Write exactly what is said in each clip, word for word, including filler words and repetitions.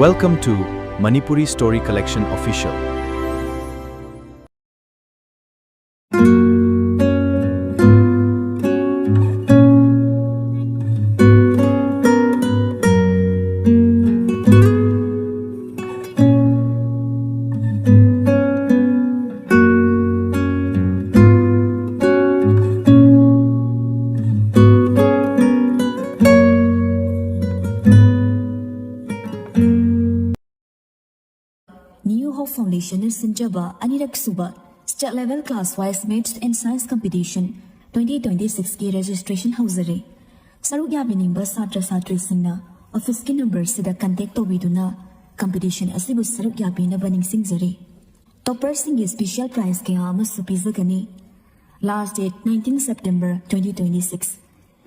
Welcome to Manipuri Story Collection Official. New Hope Foundationꯅ ꯁꯤꯟꯖꯕ ꯑꯅꯤꯔꯛ ꯁꯨꯕ State Level Class Wise Maths and Science Competition twenty twenty sixꯀꯤ registration ꯍꯧꯖꯔꯦ꯫ ꯁꯔꯨꯛ ꯌꯥꯕꯤꯅꯤꯡꯕ ꯁꯥꯇ꯭ꯔ ꯁꯥꯇ꯭ꯔꯤꯁꯤꯡꯅ officeꯀꯤ numberꯁꯤꯗ contact ꯇꯧꯕꯤꯗꯨꯅ competition ꯑꯁꯤꯕꯨ ꯁꯔꯨꯛ ꯌꯥꯕꯤꯅꯕ ꯅꯤꯡꯁꯤꯡꯖꯔꯤ꯫ Topperꯁꯤꯡꯒꯤ special prize ꯀꯌꯥ ꯑꯃꯁꯨ ꯄꯤꯖꯒꯅꯤ꯫ Last date nineteen September twenty twenty six꯫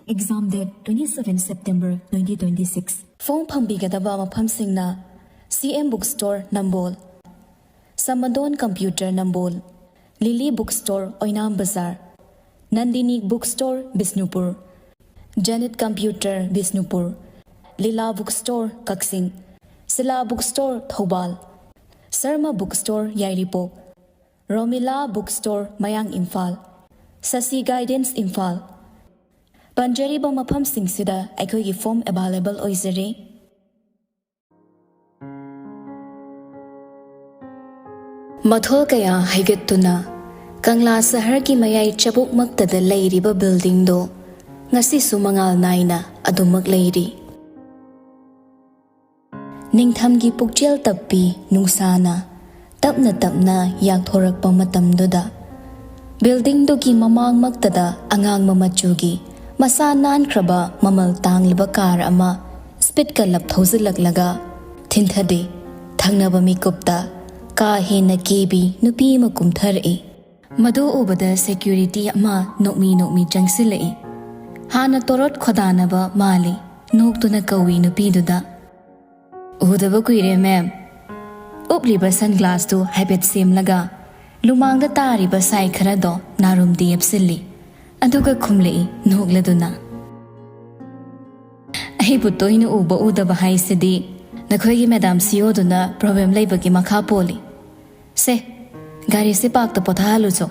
Exam date twenty seven September twenty twenty six꯫ Form ꯐꯪꯕꯤꯒꯗꯕ ꯃꯐꯝꯁꯤꯡꯅ C M Bookstore ꯅꯝꯕꯣꯜ, Samadon Computer ꯅꯝꯕꯣꯜ, Lily Bookstore ꯑꯣꯏꯅꯥꯝ ꯕꯖꯥꯔ, Nandini Bookstore Bishnupur, Janit Computer Bishnupur, Lila Bookstore ꯀꯛꯆꯤꯡ, Sila Bookstore Thoubal, Sarma Bookstore ꯌꯥꯏꯔꯤꯄꯣꯛ, Romila Bookstore ꯃꯌꯥꯡ Imphal, Sasi Guidance Imphal. ꯄꯟꯖꯔꯤꯕ ꯃꯐꯝꯁꯤꯡꯁꯤꯗ ꯑꯩꯈꯣꯏꯒꯤ form available ꯑꯣꯏꯖꯔꯤ꯫ ꯃꯊꯣꯜ ꯀꯌꯥ ꯍꯩꯒꯠꯇꯨꯅ ꯀꯪꯂꯥ ꯁꯍꯔꯒꯤ ꯃꯌꯥꯏ ꯆꯕꯨꯛꯃꯛꯇꯗ ꯂꯩꯔꯤꯕ buildingꯗꯣ ꯉꯁꯤꯁꯨ ꯃꯉꯥꯜ ꯅꯥꯏꯅ ꯑꯗꯨꯃꯛ ꯂꯩꯔꯤ꯫ ꯅꯤꯡꯊꯝꯒꯤ ꯄꯨꯛꯆꯦꯜ ꯇꯞꯄꯤ ꯅꯨꯡꯁꯥꯅ ꯇꯞꯅ ꯇꯞꯅ ꯌꯥꯛꯊꯣꯔꯛꯄ ꯃꯇꯝꯗꯨꯗ, buildingꯗꯨꯒꯤ ꯃꯃꯥꯡꯃꯛꯇꯗ ꯑꯉꯥꯡꯕ ꯃꯆꯨꯒꯤ ꯃꯁꯥ ꯅꯥꯟꯈ꯭ꯔꯕ ꯃꯃꯜ ꯇꯥꯡꯂꯕ car ꯑꯃ speedꯀ ꯂꯞ ꯊꯧꯖꯤꯜꯂꯛꯂꯒ ꯊꯤꯟꯊꯗꯦ꯫ ꯊꯪꯅꯕ ꯃꯤꯀꯨꯞꯇ ꯀꯥ ꯍꯦꯟꯅ ꯀꯦꯕꯤ ꯅꯨꯄꯤ ꯑꯃ ꯀꯨꯝꯊꯔꯛꯏ꯫ ꯃꯗꯨ ꯎꯕꯗ security ꯑꯃ ꯅꯣꯛꯃꯤ ꯅꯣꯛꯃꯤ ꯆꯪꯁꯤꯜꯂꯛꯏ꯫ ꯍꯥꯟꯅ ꯇꯣꯔꯣꯠ ꯈꯣꯗꯥꯅꯕ ꯃꯥꯜꯂꯤ꯫ ꯅꯣꯛꯇꯨꯅ ꯀꯧꯏ ꯅꯨꯄꯤꯗꯨꯗ, "ꯎꯗꯕ ꯀꯨꯏꯔꯦ, ma'am꯫" ꯎꯞꯂꯤꯕ sunglassꯇꯨ ꯍꯥꯏꯐꯦꯠ ꯁꯦꯝꯂꯒ ꯂꯨꯃꯥꯡꯗ ꯇꯥꯔꯤꯕ ꯁꯥꯏ ꯈꯔꯗꯣ ꯅꯥꯔꯨꯝꯗ ꯌꯦꯞꯁꯤꯜꯂꯤ꯫ ꯑꯗꯨꯒ ꯈꯨꯝꯂꯛꯏ ꯅꯣꯛꯂꯗꯨꯅ, "ꯑꯩꯕꯨ ꯇꯣꯏꯅ ꯎꯕ ꯎꯗꯕ ꯍꯥꯏꯁꯤꯗꯤ ꯅꯈꯣꯏꯒꯤ ꯃꯦꯗꯥꯝ ꯁꯤꯑꯣꯗꯨꯅ ꯄ꯭ꯔꯣꯕ꯭ꯂꯦꯝ ꯂꯩꯕꯒꯤ ꯃꯈꯥ ꯄꯣꯜꯂꯤ꯫ ꯁꯦ, ꯒꯥꯔꯤꯁꯦ ꯄꯥꯔꯛꯇ ꯄꯣꯊꯥꯍꯜꯂꯨꯆꯣ꯫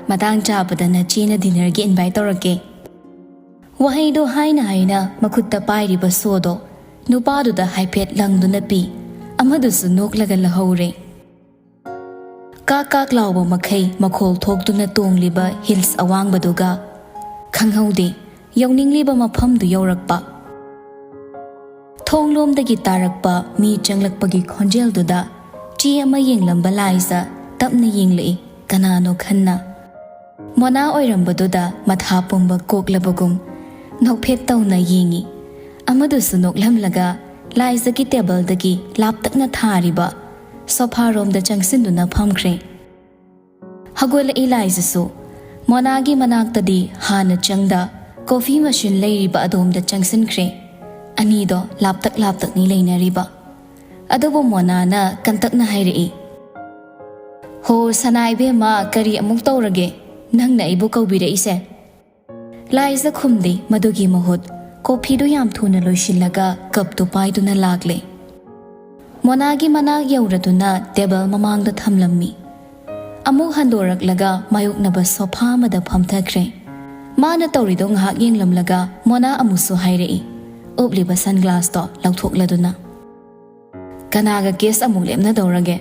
ꯃꯇꯥꯡ ꯆꯥꯕꯗ ꯅꯆꯦꯅ ꯗꯤꯅꯔꯒꯤ ꯏꯟꯚꯥꯏꯠ ꯇꯧꯔꯛꯀꯦ꯫ ꯋꯥꯍꯩꯗꯣ ꯍꯥꯏꯅ ꯍꯥꯏꯅ ꯃꯈꯨꯠꯇ ꯄꯥꯏꯔꯤꯕ ꯁꯣꯗꯣ ꯅꯨꯄꯥꯗꯨꯗ ꯍꯥꯏꯐꯦꯠ ꯂꯪꯗꯨꯅ ꯄꯤ꯫ ꯑꯃꯗꯨꯁꯨ ꯅꯣꯛꯂꯒ ꯂꯧꯍꯧꯔꯦ꯫ ꯀꯥꯛ ꯀꯥꯛ ꯂꯥꯎꯕ ꯃꯈꯩ ꯃꯈꯣꯜ ꯊꯣꯛꯇꯨꯅ ꯇꯣꯡꯂꯤꯕ ꯍꯤꯜꯁ ꯑꯋꯥꯡꯕꯗꯨꯒ ꯈꯪꯍꯧꯗꯦ ꯌꯧꯅꯤꯡꯂꯤꯕ ꯃꯐꯝꯗꯨ ꯌꯧꯔꯛꯄ꯫ ꯊꯣꯡꯂꯣꯝꯗꯒꯤ ꯇꯥꯔꯛꯄ ꯃꯤ ꯆꯪꯂꯛꯄꯒꯤ ꯈꯣꯟꯖꯦꯜꯗꯨꯗ ꯆꯦ ꯑꯃ ꯌꯦꯡꯂꯝꯕ ꯂꯥꯏꯖ ꯇꯞꯅ ꯌꯦꯡꯂꯛꯏ꯫ ꯀꯅꯥꯅꯣ ꯈꯟꯅ ꯃꯣꯅꯥ ꯑꯣꯏꯔꯝꯕꯗꯨꯗ ꯃꯊꯥ ꯄꯨꯝꯕ ꯀꯣꯛꯂꯕꯒꯨꯝ ꯅꯣꯛꯐꯦꯠ ꯇꯧꯅ ꯌꯦꯡꯏ꯫ ꯑꯃꯗꯨꯁꯨ ꯅꯣꯛꯂꯝꯂꯒ ꯂꯥꯏꯖꯒꯤ ꯇꯦꯕꯜꯗꯒꯤ ꯂꯥꯞꯇꯛꯅ ꯊꯥꯔꯤꯕ ꯁꯣꯐꯥꯔꯣꯝꯗ ꯆꯪꯁꯤꯟꯗꯨꯅ ꯐꯝꯈ꯭ꯔꯦ꯫ ꯍꯧꯒꯠꯂꯛꯏ ꯂꯥꯏꯖꯁꯨ ꯃꯣꯅꯥꯒꯤ ꯃꯅꯥꯛꯇꯗꯤ ꯍꯥꯟꯅ ꯆꯪꯗ ꯀꯣꯐꯤ ꯃꯁꯤꯟ ꯂꯩꯔꯤꯕ ꯑꯗꯣꯝꯗ ꯆꯪꯁꯤꯟꯈ꯭ꯔꯦ꯫ ꯑꯅꯤꯗꯣ ꯂꯥꯞꯇꯛ ꯂꯥꯞꯇꯛꯅꯤ ꯂꯩꯅꯔꯤꯕ꯫ ꯑꯗꯨꯕꯨ ꯃꯣꯅꯥꯅ ꯀꯟꯇꯛꯅ ꯍꯥꯏꯔꯛꯏ, "ꯍꯣ ꯁꯅꯥ ꯏꯕꯦꯝꯃ, ꯀꯔꯤ ꯑꯃꯨꯛ ꯇꯧꯔꯒꯦ? ꯅꯪꯅ ꯑꯩꯕꯨ ꯀꯧꯕꯤꯔꯛꯏꯁꯦ?" ꯂꯥꯏꯖ ꯈꯨꯝꯗꯦ꯫ ꯃꯗꯨꯒꯤ ꯃꯍꯨꯠ ꯀꯣꯐꯤꯗꯨ ꯌꯥꯝ ꯊꯨꯅ ꯂꯣꯏꯁꯤꯜꯂꯒ ꯀꯞꯇꯨ ꯄꯥꯏꯗꯨꯅ ꯂꯥꯛꯂꯦ꯫ ꯃꯣꯅꯥꯒꯤ ꯃꯅꯥꯛ ꯌꯧꯔꯗꯨꯅ ꯇꯦꯕꯜ ꯃꯃꯥꯡꯗ ꯊꯝꯂꯝꯃꯤ꯫ ꯑꯃꯨꯛ ꯍꯟꯗꯣꯔꯛꯂꯒ ꯃꯥꯌꯣꯛꯅꯕ ꯁꯣꯐꯥ ꯑꯃꯗ ꯐꯝꯊꯈ꯭ꯔꯦ꯫ ꯃꯥꯅ ꯇꯧꯔꯤꯗꯣ ꯉꯥꯏꯍꯥꯛ ꯌꯦꯡꯂꯝꯂꯒ ꯃꯣꯅꯥ ꯑꯃꯨꯛꯁꯨ ꯍꯥꯏꯔꯛꯏ, ꯎꯞꯂꯤꯕ ꯁꯟꯒ꯭ꯂꯥꯁꯇꯣ ꯂꯧꯊꯣꯛꯂꯗꯨꯅ꯫ "ꯀꯅꯥꯒ ꯀꯦꯁ ꯑꯃꯨꯛ ꯂꯦꯞꯅꯗꯧꯔꯒꯦ?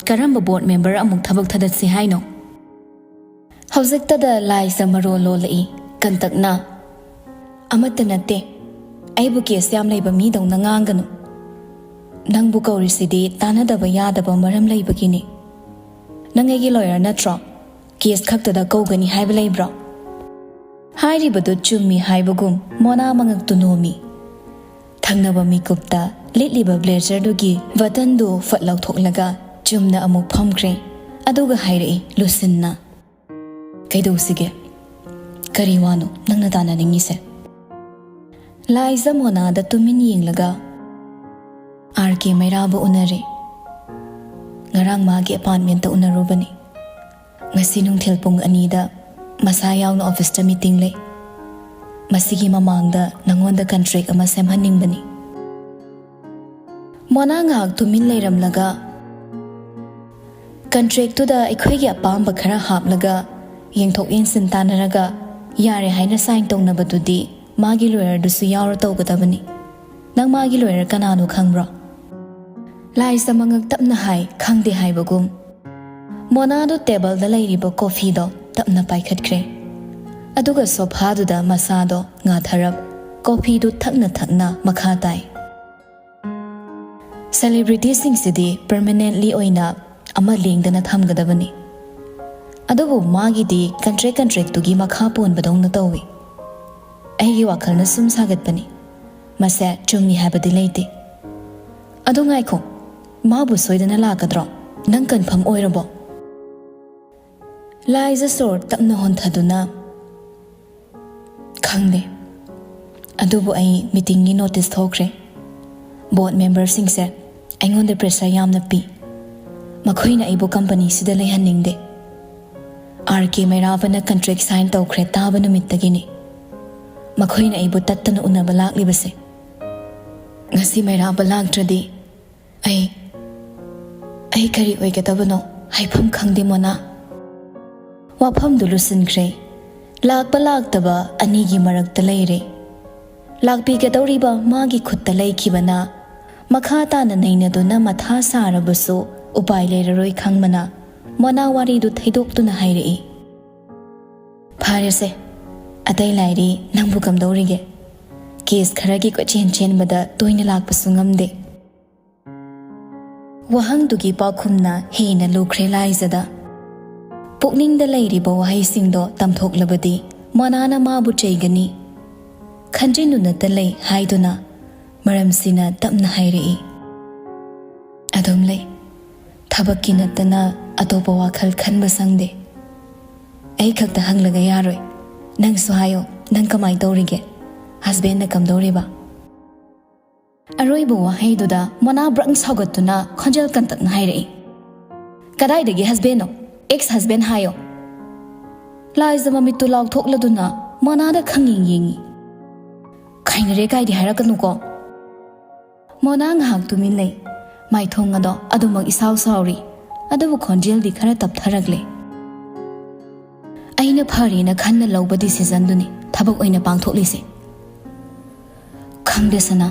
ꯀꯔꯝꯕ ꯕꯣꯔꯗ ꯃꯦꯝꯕꯔ ꯑꯃꯨꯛ ꯊꯕꯛ ꯊꯥꯗꯠꯁꯤ ꯍꯥꯏꯅꯣ?" ꯍꯧꯖꯤꯛꯇꯗ ꯂꯥꯏꯖ ꯃꯔꯣꯜ ꯂꯣꯜꯂꯛꯏ꯫ ꯀꯟꯇꯛꯅ, "ꯑꯃꯠꯇ ꯅꯠꯇꯦ꯫ ꯑꯩꯕꯨ ꯀꯦꯁ ꯌꯥꯝ ꯂꯩꯕ ꯃꯤꯗꯧꯅ ꯉꯥꯡꯒꯅꯨ꯫ ꯅꯪꯕꯨ ꯀꯧꯔꯤꯁꯤꯗꯤ ꯇꯥꯟꯅꯗꯕ ꯌꯥꯗꯕ ꯃꯔꯝ ꯂꯩꯕꯒꯤꯅꯤ꯫ ꯅꯪ ꯑꯩꯒꯤ ꯂꯣꯌꯔ ꯅꯠꯇ꯭ꯔꯣ? ꯀꯦꯁ ꯈꯛꯇꯗ ꯀꯧꯒꯅꯤ ꯍꯥꯏꯕ ꯂꯩꯕ꯭ꯔꯣ?" ꯍꯥꯏꯔꯤꯕꯗꯨ ꯆꯨꯝꯃꯤ ꯍꯥꯏꯕꯒꯨꯝ ꯃꯣꯅꯥ ꯃꯉꯛꯇꯨ ꯅꯣꯝꯃꯤ꯫ ꯊꯪꯅꯕ ꯃꯤꯀꯨꯞꯇ ꯂꯤꯠꯂꯤꯕ ꯕ꯭ꯂꯦꯖꯔꯗꯨꯒꯤ ꯕꯇꯟꯗꯨ ꯐꯠ ꯂꯧꯊꯣꯛꯂꯒ ꯆꯨꯝꯅ ꯑꯃꯨꯛ ꯐꯝꯈ꯭ꯔꯦ꯫ ꯑꯗꯨꯒ ꯍꯥꯏꯔꯛꯏ ꯂꯨꯁꯤꯟꯅ, "ꯀꯩꯗꯧꯁꯤꯒꯦ? ꯀꯔꯤ ꯋꯥꯅꯣ ꯅꯪꯅ ꯇꯥꯟꯅꯅꯤꯡꯉꯤꯁꯦ?" ꯂꯥꯏꯖ ꯃꯣꯅꯥꯗ ꯇꯨꯃꯤꯟ ꯌꯦꯡꯂꯒ, "ꯑꯥꯔ ꯀꯦ ꯃꯩꯔꯥꯕ ꯎꯅꯔꯦ꯫ ꯉꯔꯥꯡ ꯃꯥꯒꯤ ꯑꯦꯄꯥꯔꯠꯃꯦꯟꯇ ꯎꯅꯔꯨꯕꯅꯤ꯫ ꯉꯁꯤ ꯅꯨꯡꯊꯤꯜ ꯄꯨꯡ ꯑꯅꯤꯗ ꯃꯁꯥ ꯌꯥꯎꯅ ꯑꯣꯐꯤꯁꯇ ꯃꯤꯇꯤꯡ ꯂꯩ꯫ ꯃꯁꯤꯒꯤ ꯃꯃꯥꯡꯗ ꯅꯉꯣꯟꯗ ꯀꯟꯇ꯭ꯔꯦꯛ ꯑꯃ ꯁꯦꯝꯍꯟꯅꯤꯡꯕꯅꯤ꯫" ꯃꯣꯅꯥ ꯉꯥꯏꯍꯥꯛ ꯇꯨꯃꯤꯟ ꯂꯩꯔꯝꯂꯒ, "ꯀꯟꯇ꯭ꯔꯦꯛꯇꯨꯗ ꯑꯩꯈꯣꯏꯒꯤ ꯑꯄꯥꯝꯕ ꯈꯔ ꯍꯥꯞꯂꯒ, ꯌꯦꯡꯊꯣꯛ ꯌꯦꯡꯁꯤꯟ ꯇꯥꯟꯅꯔꯒ ꯌꯥꯔꯦ ꯍꯥꯏꯅ ꯁꯥꯏꯟ ꯇꯧꯅꯕꯗꯨꯗꯤ ꯃꯥꯒꯤ ꯂꯣꯌꯔꯗꯨꯁꯨ ꯌꯥꯎꯔ ꯇꯧꯒꯗꯕꯅꯤ꯫ ꯅꯪ ꯃꯥꯒꯤ ꯂꯣꯌꯔ ꯀꯅꯥꯅꯣ ꯈꯪꯕ꯭ꯔꯣ?" ꯂꯥꯏꯖ ꯃꯉꯛ ꯇꯞꯅ ꯍꯥꯏ, ꯈꯪꯗꯦ ꯍꯥꯏꯕꯒꯨꯝ꯫ ꯃꯣꯅꯥꯗꯨ ꯇꯦꯕꯜꯗ ꯂꯩꯔꯤꯕ ꯀꯣꯐꯤꯗꯣ ꯇꯞꯅ ꯄꯥꯏꯈꯠꯈ꯭ꯔꯦ꯫ ꯑꯗꯨꯒ ꯁꯣꯐꯥꯗꯨꯗ ꯃꯁꯥꯗꯣ ꯉꯥꯊꯔꯞ ꯀꯣꯐꯤꯗꯨ ꯊꯛꯅ ꯊꯛꯅ ꯃꯈꯥ ꯇꯥꯏ꯫ ꯁꯦꯂꯤꯕ꯭ꯔꯤꯇꯤꯁꯤꯡꯁꯤꯗꯤ ꯄꯔꯃꯅꯦꯟꯠꯂꯤ ꯑꯣꯏꯅ ꯑꯃ ꯂꯦꯡꯗꯅ ꯊꯝꯒꯗꯕꯅꯤ꯫ ꯑꯗꯨꯕꯨ ꯃꯥꯒꯤꯗꯤ ꯀꯟꯇ꯭ꯔꯦꯛ ꯀꯟꯇ꯭ꯔꯦꯛꯇꯨꯒꯤ ꯃꯈꯥ ꯄꯣꯟꯕꯗꯧꯅ ꯇꯧꯏ꯫ ꯑꯩꯒꯤ ꯋꯥꯈꯜꯅ ꯁꯨꯝ ꯁꯥꯒꯠꯄꯅꯤ꯫ ꯃꯁꯦ ꯆꯨꯝꯃꯤ ꯍꯥꯏꯕꯗꯤ ꯂꯩꯇꯦ꯫ ꯑꯗꯨ ꯉꯥꯏꯈꯣ, ꯃꯥꯕꯨ ꯁꯣꯏꯗꯅ ꯂꯥꯛꯀꯗ꯭ꯔꯣ? ꯅꯪ ꯀꯟꯐꯥꯔꯝ ꯑꯣꯏꯔꯕꯣ? ꯂꯥꯏꯖ ꯁꯣꯔ ꯇꯞꯅ ꯍꯣꯟꯊꯗꯨꯅ, "ꯈꯪꯗꯦ꯫ ꯑꯗꯨꯕꯨ ꯑꯩ ꯃꯤꯇꯤꯡꯒꯤ ꯅꯣꯇꯤꯁ ꯊꯣꯛꯈ꯭ꯔꯦ꯫ ꯕꯣꯔꯗ ꯃꯦꯝꯕꯔꯁꯤꯡꯁꯦ ꯑꯩꯉꯣꯟꯗ ꯄ꯭ꯔꯦꯁꯔ ꯌꯥꯝꯅ ꯄꯤ꯫ ꯃꯈꯣꯏꯅ ꯑꯩꯕꯨ ꯀꯝꯄꯅꯤꯁꯤꯗ ꯂꯩꯍꯟꯅꯤꯡꯗꯦ꯫ ꯑꯥꯔ ꯀꯦ ꯃꯩꯔꯥꯕꯅ ꯀꯟꯇ꯭ꯔꯦꯛ ꯁꯥꯏꯟ ꯇꯧꯈ꯭ꯔꯦ ꯇꯥꯕ ꯅꯨꯃꯤꯠꯇꯒꯤꯅꯤ꯫ ꯃꯈꯣꯏꯅ ꯑꯩꯕꯨ ꯇꯠꯇꯅ ꯎꯅꯕ ꯂꯥꯛꯂꯤꯕꯁꯦ꯫ ꯉꯁꯤ ꯃꯩꯔꯥꯕ ꯂꯥꯛꯇ꯭ꯔꯗꯤ ꯑꯩ, ꯑꯩ ꯀꯔꯤ ꯑꯣꯏꯒꯗꯕꯅꯣ ꯍꯥꯏꯐꯝ ꯈꯪꯗꯦ, ꯃꯣꯅꯥ꯫" ꯋꯥꯐꯝꯗꯨ ꯂꯣꯏꯁꯤꯟꯈ꯭ꯔꯦ꯫ ꯂꯥꯛꯄ ꯂꯥꯛꯇꯕ ꯑꯅꯤꯒꯤ ꯃꯔꯛꯇ ꯂꯩꯔꯦ꯫ ꯂꯥꯛꯄꯤꯒꯗꯧꯔꯤꯕ ꯃꯥꯒꯤ ꯈꯨꯠꯇ ꯂꯩꯈꯤꯕꯅ ꯃꯈꯥ ꯇꯥꯅ ꯅꯩꯅꯗꯨꯅ ꯃꯊꯥ ꯁꯥꯔꯕꯁꯨ ꯎꯄꯥꯏ ꯂꯩꯔꯔꯣꯏ ꯈꯪꯕꯅ ꯃꯣꯅꯥ ꯋꯥꯔꯤꯗꯨ ꯊꯩꯗꯣꯛꯇꯨꯅ ꯍꯥꯏꯔꯛꯏ꯫ "ꯐꯔꯦꯁꯦ, ꯑꯇꯩ ꯂꯥꯏꯔꯤ, ꯅꯪꯕꯨ ꯀꯝꯗꯧꯔꯤꯒꯦ? ꯀꯦꯁ ꯈꯔꯒꯤ ꯀꯣꯏꯆꯦꯟ ꯆꯦꯟꯕꯗ ꯇꯣꯏꯅ ꯂꯥꯛꯄꯁꯨ ꯉꯝꯗꯦ꯫" ꯋꯥꯍꯪꯗꯨꯒꯤ ꯄꯥꯎꯈꯨꯝꯅ ꯍꯦꯟꯅ ꯂꯨꯈ꯭ꯔꯦ ꯂꯥꯏꯖꯗ꯫ ꯄꯨꯛꯅꯤꯡꯗ ꯂꯩꯔꯤꯕ ꯋꯥꯍꯩꯁꯤꯡꯗꯣ ꯇꯝꯊꯣꯛꯂꯕꯗꯤ ꯃꯣꯅꯥꯅ ꯃꯥꯕꯨ ꯆꯩꯒꯅꯤ꯫ ꯈꯟꯖꯤꯟꯗꯨꯅꯇ ꯂꯩ ꯍꯥꯏꯗꯨꯅ ꯃꯔꯝꯁꯤꯅ ꯇꯞꯅ ꯍꯥꯏꯔꯛꯏ꯫ "ꯑꯗꯨꯝ ꯂꯩ꯫ ꯊꯕꯛꯀꯤ ꯅꯠꯇꯅ ꯑꯇꯣꯞꯄ ꯋꯥꯈꯜ ꯈꯟꯕ ꯁꯪꯗꯦ꯫ ꯑꯩ ꯈꯛꯇ ꯍꯪꯂꯒ ꯌꯥꯔꯣꯏ꯫ ꯅꯪꯁꯨ ꯍꯥꯏꯌꯣ, ꯅꯪ ꯀꯃꯥꯏ ꯇꯧꯔꯤꯒꯦ? ꯍꯁꯕꯦꯟꯅ ꯀꯝꯗꯧꯔꯤꯕ?" ꯑꯔꯣꯏꯕ ꯋꯥꯍꯩꯗꯨꯗ ꯃꯣꯅꯥ ꯕ꯭ꯔꯪ ꯁꯥꯎꯒꯠꯇꯨꯅ ꯈꯣꯟꯖꯦꯜ ꯀꯟꯇꯛꯅ ꯍꯥꯏꯔꯛꯏ, "ꯀꯗꯥꯏꯗꯒꯤ ꯍꯁꯕꯦꯟꯅꯣ? ꯑꯦꯛꯁ ꯍꯁꯕꯦꯟ ꯍꯥꯏꯌꯣ꯫" ꯂꯥꯏꯖ ꯃꯃꯤꯠꯇꯨ ꯂꯥꯎꯊꯣꯛꯂꯗꯨꯅ ꯃꯣꯅꯥꯗ ꯈꯪꯌꯦꯡ ꯌꯦꯡꯉꯤ꯫ "ꯈꯥꯏꯅꯔꯦ ꯀꯥꯏꯗꯤ ꯍꯥꯏꯔꯛꯀꯅꯨꯀꯣ꯫" ꯃꯣꯅꯥ ꯉꯥꯏꯍꯥꯛ ꯇꯨꯃꯤꯟ ꯂꯩ꯫ ꯃꯥꯏꯊꯣꯡ ꯑꯗꯣ ꯑꯗꯨꯃꯛ ꯏꯁꯥꯎ ꯁꯥꯎꯔꯤ, ꯑꯗꯨꯕꯨ ꯈꯣꯟꯖꯦꯜꯗꯤ ꯈꯔ ꯇꯞꯊꯔꯛꯂꯦ꯫ ꯑꯩꯅ ꯐꯔꯦꯅ ꯈꯟꯅ ꯂꯧꯕ ꯗꯤꯁꯤꯖꯟꯗꯨꯅꯤ ꯊꯕꯛ ꯑꯣꯏꯅ ꯄꯥꯡꯊꯣꯛꯂꯤꯁꯦ꯫ ꯈꯪꯗꯦ ꯁꯅꯥ,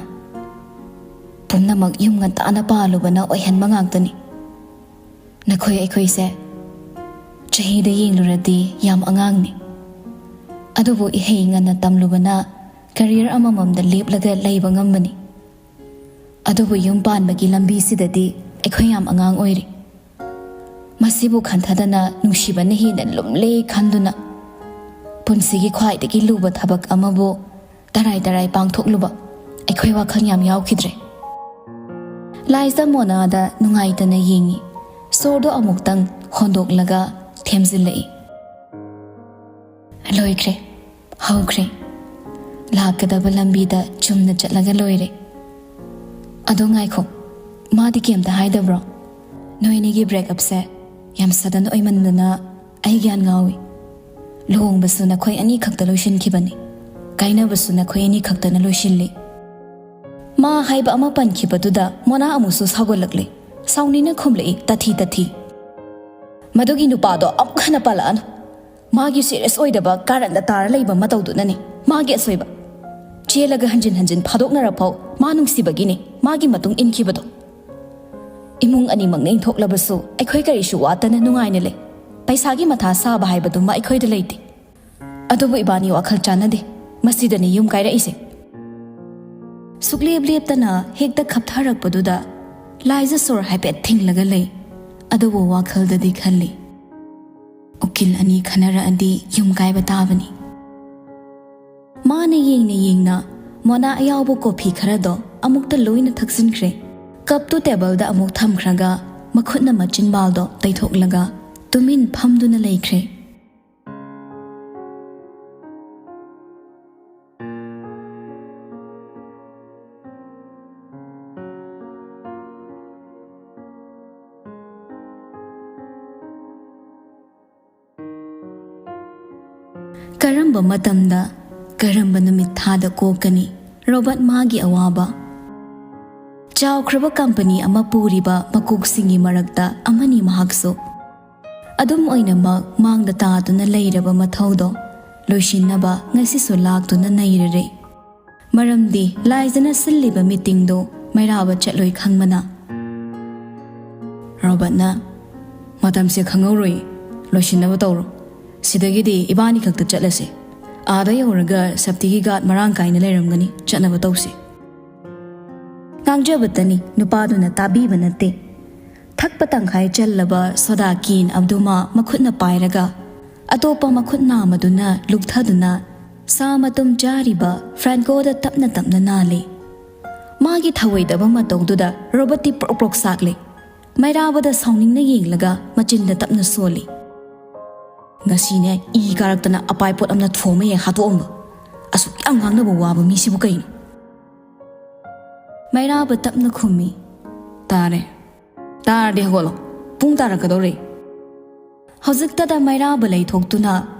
ꯄꯨꯝꯅꯃꯛ ꯌꯨꯝ ꯉꯟꯇꯥꯅ ꯄꯥꯜꯂꯨꯕꯅ ꯑꯣꯏꯍꯟꯕ ꯉꯥꯛꯇꯅꯤ꯫ ꯅꯈꯣꯏ ꯑꯩꯈꯣꯏꯁꯦ ꯆꯍꯤꯗ ꯌꯦꯡꯂꯨꯔꯗꯤ ꯌꯥꯝ ꯑꯉꯥꯡꯅꯤ, ꯑꯗꯨꯕꯨ ꯏꯍꯩ ꯉꯟꯅ ꯇꯝꯂꯨꯕꯅ ꯀꯦꯔꯤꯌꯔ ꯑꯃꯃꯝꯗ ꯂꯦꯞꯂꯒ ꯂꯩꯕ ꯉꯝꯕꯅꯤ꯫ ꯑꯗꯨꯕꯨ ꯌꯨꯝ ꯄꯥꯟꯕꯒꯤ ꯂꯝꯕꯤꯁꯤꯗꯗꯤ ꯑꯩꯈꯣꯏ ꯌꯥꯝ ꯑꯉꯥꯡ ꯑꯣꯏꯔꯤ꯫ ꯃꯁꯤꯕꯨ ꯈꯟꯊꯗꯅ ꯅꯨꯡꯁꯤꯕꯅ ꯍꯦꯟꯅ ꯂꯨꯝꯂꯦ ꯈꯟꯗꯨꯅ ꯄꯨꯟꯁꯤꯒꯤ ꯈ꯭ꯋꯥꯏꯗꯒꯤ ꯂꯨꯕ ꯊꯕꯛ ꯑꯃꯕꯨ ꯇꯔꯥꯏ ꯇꯔꯥꯏ ꯄꯥꯡꯊꯣꯛꯂꯨꯕ ꯑꯩꯈꯣꯏ ꯋꯥꯈꯜ ꯌꯥꯝ ꯌꯥꯎꯈꯤꯗ꯭ꯔꯦ꯫ ꯂꯥꯏꯖꯥ ꯃꯣꯅꯥꯗ ꯅꯨꯡꯉꯥꯏꯇꯅ ꯌꯦꯡꯏ꯫ ꯁꯣꯔꯗꯣ ꯑꯃꯨꯛꯇꯪ ꯍꯣꯟꯗꯣꯛꯂꯒ ꯊꯦꯝꯖꯤꯜꯂꯛꯏ꯫ ꯂꯣꯏꯈ꯭ꯔꯦ, ꯍꯧꯈ꯭ꯔꯦ꯫ ꯂꯥꯛꯀꯗꯕ ꯂꯝꯕꯤꯗ ꯆꯨꯝꯅ ꯆꯠꯂꯒ ꯂꯣꯏꯔꯦ꯫ ꯑꯗꯣ ꯉꯥꯏꯈꯣ, ꯃꯥꯗꯤ ꯀꯩꯝꯇ ꯍꯥꯏꯗꯕ꯭ꯔꯣ? ꯅꯣꯏꯅꯤꯒꯤ ꯕ꯭ꯔꯦꯛꯑꯞꯁꯦ ꯌꯥꯝ ꯁꯗꯟ ꯑꯣꯏꯃꯟꯗꯅ ꯑꯩ ꯒ꯭ꯌꯥꯟ ꯉꯥꯎꯏ꯫ ꯂꯨꯍꯣꯡꯕꯁꯨ ꯅꯈꯣꯏ ꯑꯅꯤꯈꯛꯇ ꯂꯣꯏꯁꯤꯟꯈꯤꯕꯅꯤ, ꯀꯥꯏꯅꯕꯁꯨ ꯅꯈꯣꯏ ꯑꯅꯤꯈꯛꯇꯅ ꯂꯣꯏꯁꯤꯜꯂꯤ꯫ ꯃꯥ ꯍꯥꯏꯕ ꯑꯃ ꯄꯟꯈꯤꯕꯗꯨꯗ ꯃꯣꯅꯥ ꯑꯃꯨꯛꯁꯨ ꯁꯥꯎꯒꯠꯂꯛꯂꯦ꯫ ꯁꯥꯎꯅꯤꯡꯅ ꯈꯨꯝꯂꯛꯏ, ꯇꯥꯊꯤ ꯇꯥꯊꯤ꯫ ꯃꯗꯨꯒꯤ ꯅꯨꯄꯥꯗꯣ ꯑꯃꯨꯛ ꯍꯟꯅ ꯄꯜꯂꯛꯑꯅꯨ꯫ ꯃꯥꯒꯤ ꯁꯤꯔꯤꯌꯁ ꯑꯣꯏꯗꯕ ꯀꯥꯔꯟꯗ ꯇꯥꯔ ꯂꯩꯕ ꯃꯇꯧꯗꯨꯅꯅꯤ ꯃꯥꯒꯤ ꯑꯁꯣꯏꯕ꯫ ꯆꯦꯜꯂꯒ ꯍꯟꯖꯤꯟ ꯍꯟꯖꯤꯟ ꯐꯥꯗꯣꯛꯅꯔꯐꯥꯎ ꯃꯥ ꯅꯨꯡꯁꯤꯕꯒꯤꯅꯤ ꯃꯥꯒꯤ ꯃꯇꯨꯡ ꯏꯟꯈꯤꯕꯗꯣ꯫ ꯏꯃꯨꯡ ꯑꯅꯤꯃꯛꯅ ꯏꯟꯊꯣꯛꯂꯕꯁꯨ ꯑꯩꯈꯣꯏ ꯀꯔꯤꯁꯨ ꯋꯥꯠꯇꯅ ꯅꯨꯡꯉꯥꯏꯅ ꯂꯩ꯫ ꯄꯩꯁꯥꯒꯤ ꯃꯊꯥ ꯁꯥꯕ ꯍꯥꯏꯕꯗꯨꯃ ꯑꯩꯈꯣꯏꯗ ꯂꯩꯇꯦ꯫ ꯑꯗꯨꯕꯨ ꯏꯕꯥꯅꯤ ꯋꯥꯈꯜ ꯆꯥꯟꯅꯗꯦ꯫ ꯃꯁꯤꯗꯅꯤ ꯌꯨꯝ ꯀꯥꯏꯔꯛꯏꯁꯦ꯫ ꯁꯨꯛꯂꯦꯞ ꯂꯦꯞꯇꯅ ꯍꯦꯛꯇ ꯈꯞꯊꯔꯛꯄꯗꯨꯗ ꯂꯥꯏꯖꯥ ꯁꯣꯔ ꯍꯥꯏꯐꯦꯠ ꯊꯤꯡꯂꯒ ꯂꯩ꯫ ꯑꯗꯨꯕꯨ ꯋꯥꯈꯜꯗꯗꯤ ꯈꯜꯂꯤ, "ꯎꯀꯤꯜ ꯑꯅꯤ ꯈꯟꯅꯔꯛꯑꯗꯤ ꯌꯨꯝ ꯀꯥꯏꯕ ꯇꯥꯕꯅꯤ"꯫ ꯃꯥꯅ ꯌꯦꯡꯅ ꯌꯦꯡꯅ ꯃꯣꯅꯥ ꯑꯌꯥꯎꯕ ꯀꯣꯐꯤ ꯈꯔꯗꯣ ꯑꯃꯨꯛꯇ ꯂꯣꯏꯅ ꯊꯛꯆꯤꯟꯈ꯭ꯔꯦ꯫ ꯀꯞꯇꯨ ꯇꯦꯕꯜꯗ ꯑꯃꯨꯛ ꯊꯝꯈ꯭ꯔꯒ ꯃꯈꯨꯠꯅ ꯃꯆꯤꯟꯕꯥꯜꯗꯣ ꯇꯩꯊꯣꯛꯂꯒ ꯇꯨꯃꯤꯟ ꯐꯝꯗꯨꯅ ꯂꯩꯈ꯭ꯔꯦ꯫ ꯀꯔꯝꯕ ꯃꯇꯝꯗ, ꯀꯔꯝꯕ ꯅꯨꯃꯤꯠ ꯊꯥꯗ ꯀꯣꯛꯀꯅꯤ ꯔꯣꯕꯥꯔꯠ ꯃꯥꯒꯤ ꯑꯋꯥꯕ? ꯆꯥꯎꯈ꯭ꯔꯕ ꯀꯝꯄꯅꯤ ꯑꯃ ꯄꯨꯔꯤꯕ ꯃꯀꯣꯛꯁꯤꯡꯒꯤ ꯃꯔꯛꯇ ꯑꯃꯅꯤ ꯃꯍꯥꯛꯁꯨ꯫ ꯑꯗꯨꯝ ꯑꯣꯏꯅꯃꯛ, ꯃꯥꯡꯗ ꯇꯥꯗꯨꯅ ꯂꯩꯔꯕ ꯃꯊꯧꯗꯣ ꯂꯣꯏꯁꯤꯟꯅꯕ ꯉꯁꯤꯁꯨ ꯂꯥꯛꯇꯨꯅ ꯅꯩꯔꯔꯦ꯫ ꯃꯔꯝꯗꯤ ꯂꯥꯏꯖꯅ ꯁꯤꯜꯂꯤꯕ ꯃꯤꯇꯤꯡꯗꯣ ꯃꯩꯔꯥꯕ ꯆꯠꯂꯣꯏ ꯈꯪꯕꯅ꯫ ꯔꯣꯕꯔꯠꯅ, "ꯃꯇꯝꯁꯦ ꯈꯪꯍꯧꯔꯣꯏ, ꯂꯣꯏꯁꯤꯟꯅꯕ ꯇꯧꯔꯣ꯫ ꯁꯤꯗꯒꯤꯗꯤ ꯏꯕꯥꯅꯤ ꯈꯛꯇ ꯆꯠꯂꯁꯦ꯫ ꯑꯥꯗ ꯌꯧꯔꯒ ꯁꯦꯐꯇꯤꯒꯤ ꯒꯥꯔꯗ ꯃꯔꯥꯡ ꯀꯥꯏꯅ ꯂꯩꯔꯝꯒꯅꯤ, ꯆꯠꯅꯕ ꯇꯧꯁꯤ꯫" ꯉꯥꯡꯖꯕꯇꯅꯤ, ꯅꯨꯄꯥꯗꯨꯅ ꯇꯥꯕꯤꯕ ꯅꯠꯇꯦ꯫ ꯊꯛꯄ ꯇꯪꯈꯥꯏ ꯆꯜꯂꯕ ꯁꯣꯗꯥ ꯀꯦꯟ ꯑꯗꯨꯃ ꯃꯈꯨꯠꯅ ꯄꯥꯏꯔꯒ, ꯑꯇꯣꯞꯄ ꯃꯈꯨꯠ ꯅꯥꯝꯃꯗꯨꯅ ꯂꯨꯛꯊꯗꯨꯅ ꯁꯥ ꯃꯇꯨꯝ ꯆꯥꯔꯤꯕ ꯐ꯭ꯔꯥꯟꯀꯣꯗ ꯇꯞꯅ ꯇꯞꯅ ꯅꯥꯜꯂꯤ꯫ ꯃꯥꯒꯤ ꯊꯧꯑꯣꯏꯗꯕ ꯃꯇꯧꯗꯨꯗ ꯔꯣꯕꯔꯠꯇꯤ ꯄ꯭ꯔꯣꯛ ꯄ꯭ꯔꯣꯛ ꯆꯥꯛꯂꯦ꯫ ꯃꯩꯔꯥꯕꯗ ꯁꯥꯎꯅꯤꯡꯅ ꯌꯦꯡꯂꯒ ꯃꯆꯤꯟꯗ ꯇꯞꯅ ꯁꯣꯜꯂꯤ꯫ "ꯉꯁꯤꯅꯦ ꯏ ꯀꯥꯔꯛꯇꯅ ꯑꯄꯥꯏ ꯄꯣꯠ ꯑꯃꯅ ꯊꯣꯝꯃ ꯍꯦꯛ ꯍꯥꯠꯇꯣꯛꯑꯝꯕ꯫ ꯑꯁꯨꯛ ꯌꯥꯝ ꯉꯥꯡꯅꯕ ꯋꯥꯕ ꯃꯤꯁꯤꯕꯨ ꯀꯩꯅꯣ?" ꯃꯩꯔꯥꯕ ꯇꯞꯅ ꯈꯨꯝꯃꯤ, "ꯇꯥꯔꯦ꯫ ꯇꯥꯔꯗꯤ ꯍꯧꯒꯠꯂꯣ꯫ ꯄꯨꯡ ꯇꯥꯔꯛꯀꯗꯧꯔꯦ꯫" ꯍꯧꯖꯤꯛꯇꯗ ꯃꯩꯔꯥꯕ ꯂꯩꯊꯣꯛꯇꯨꯅ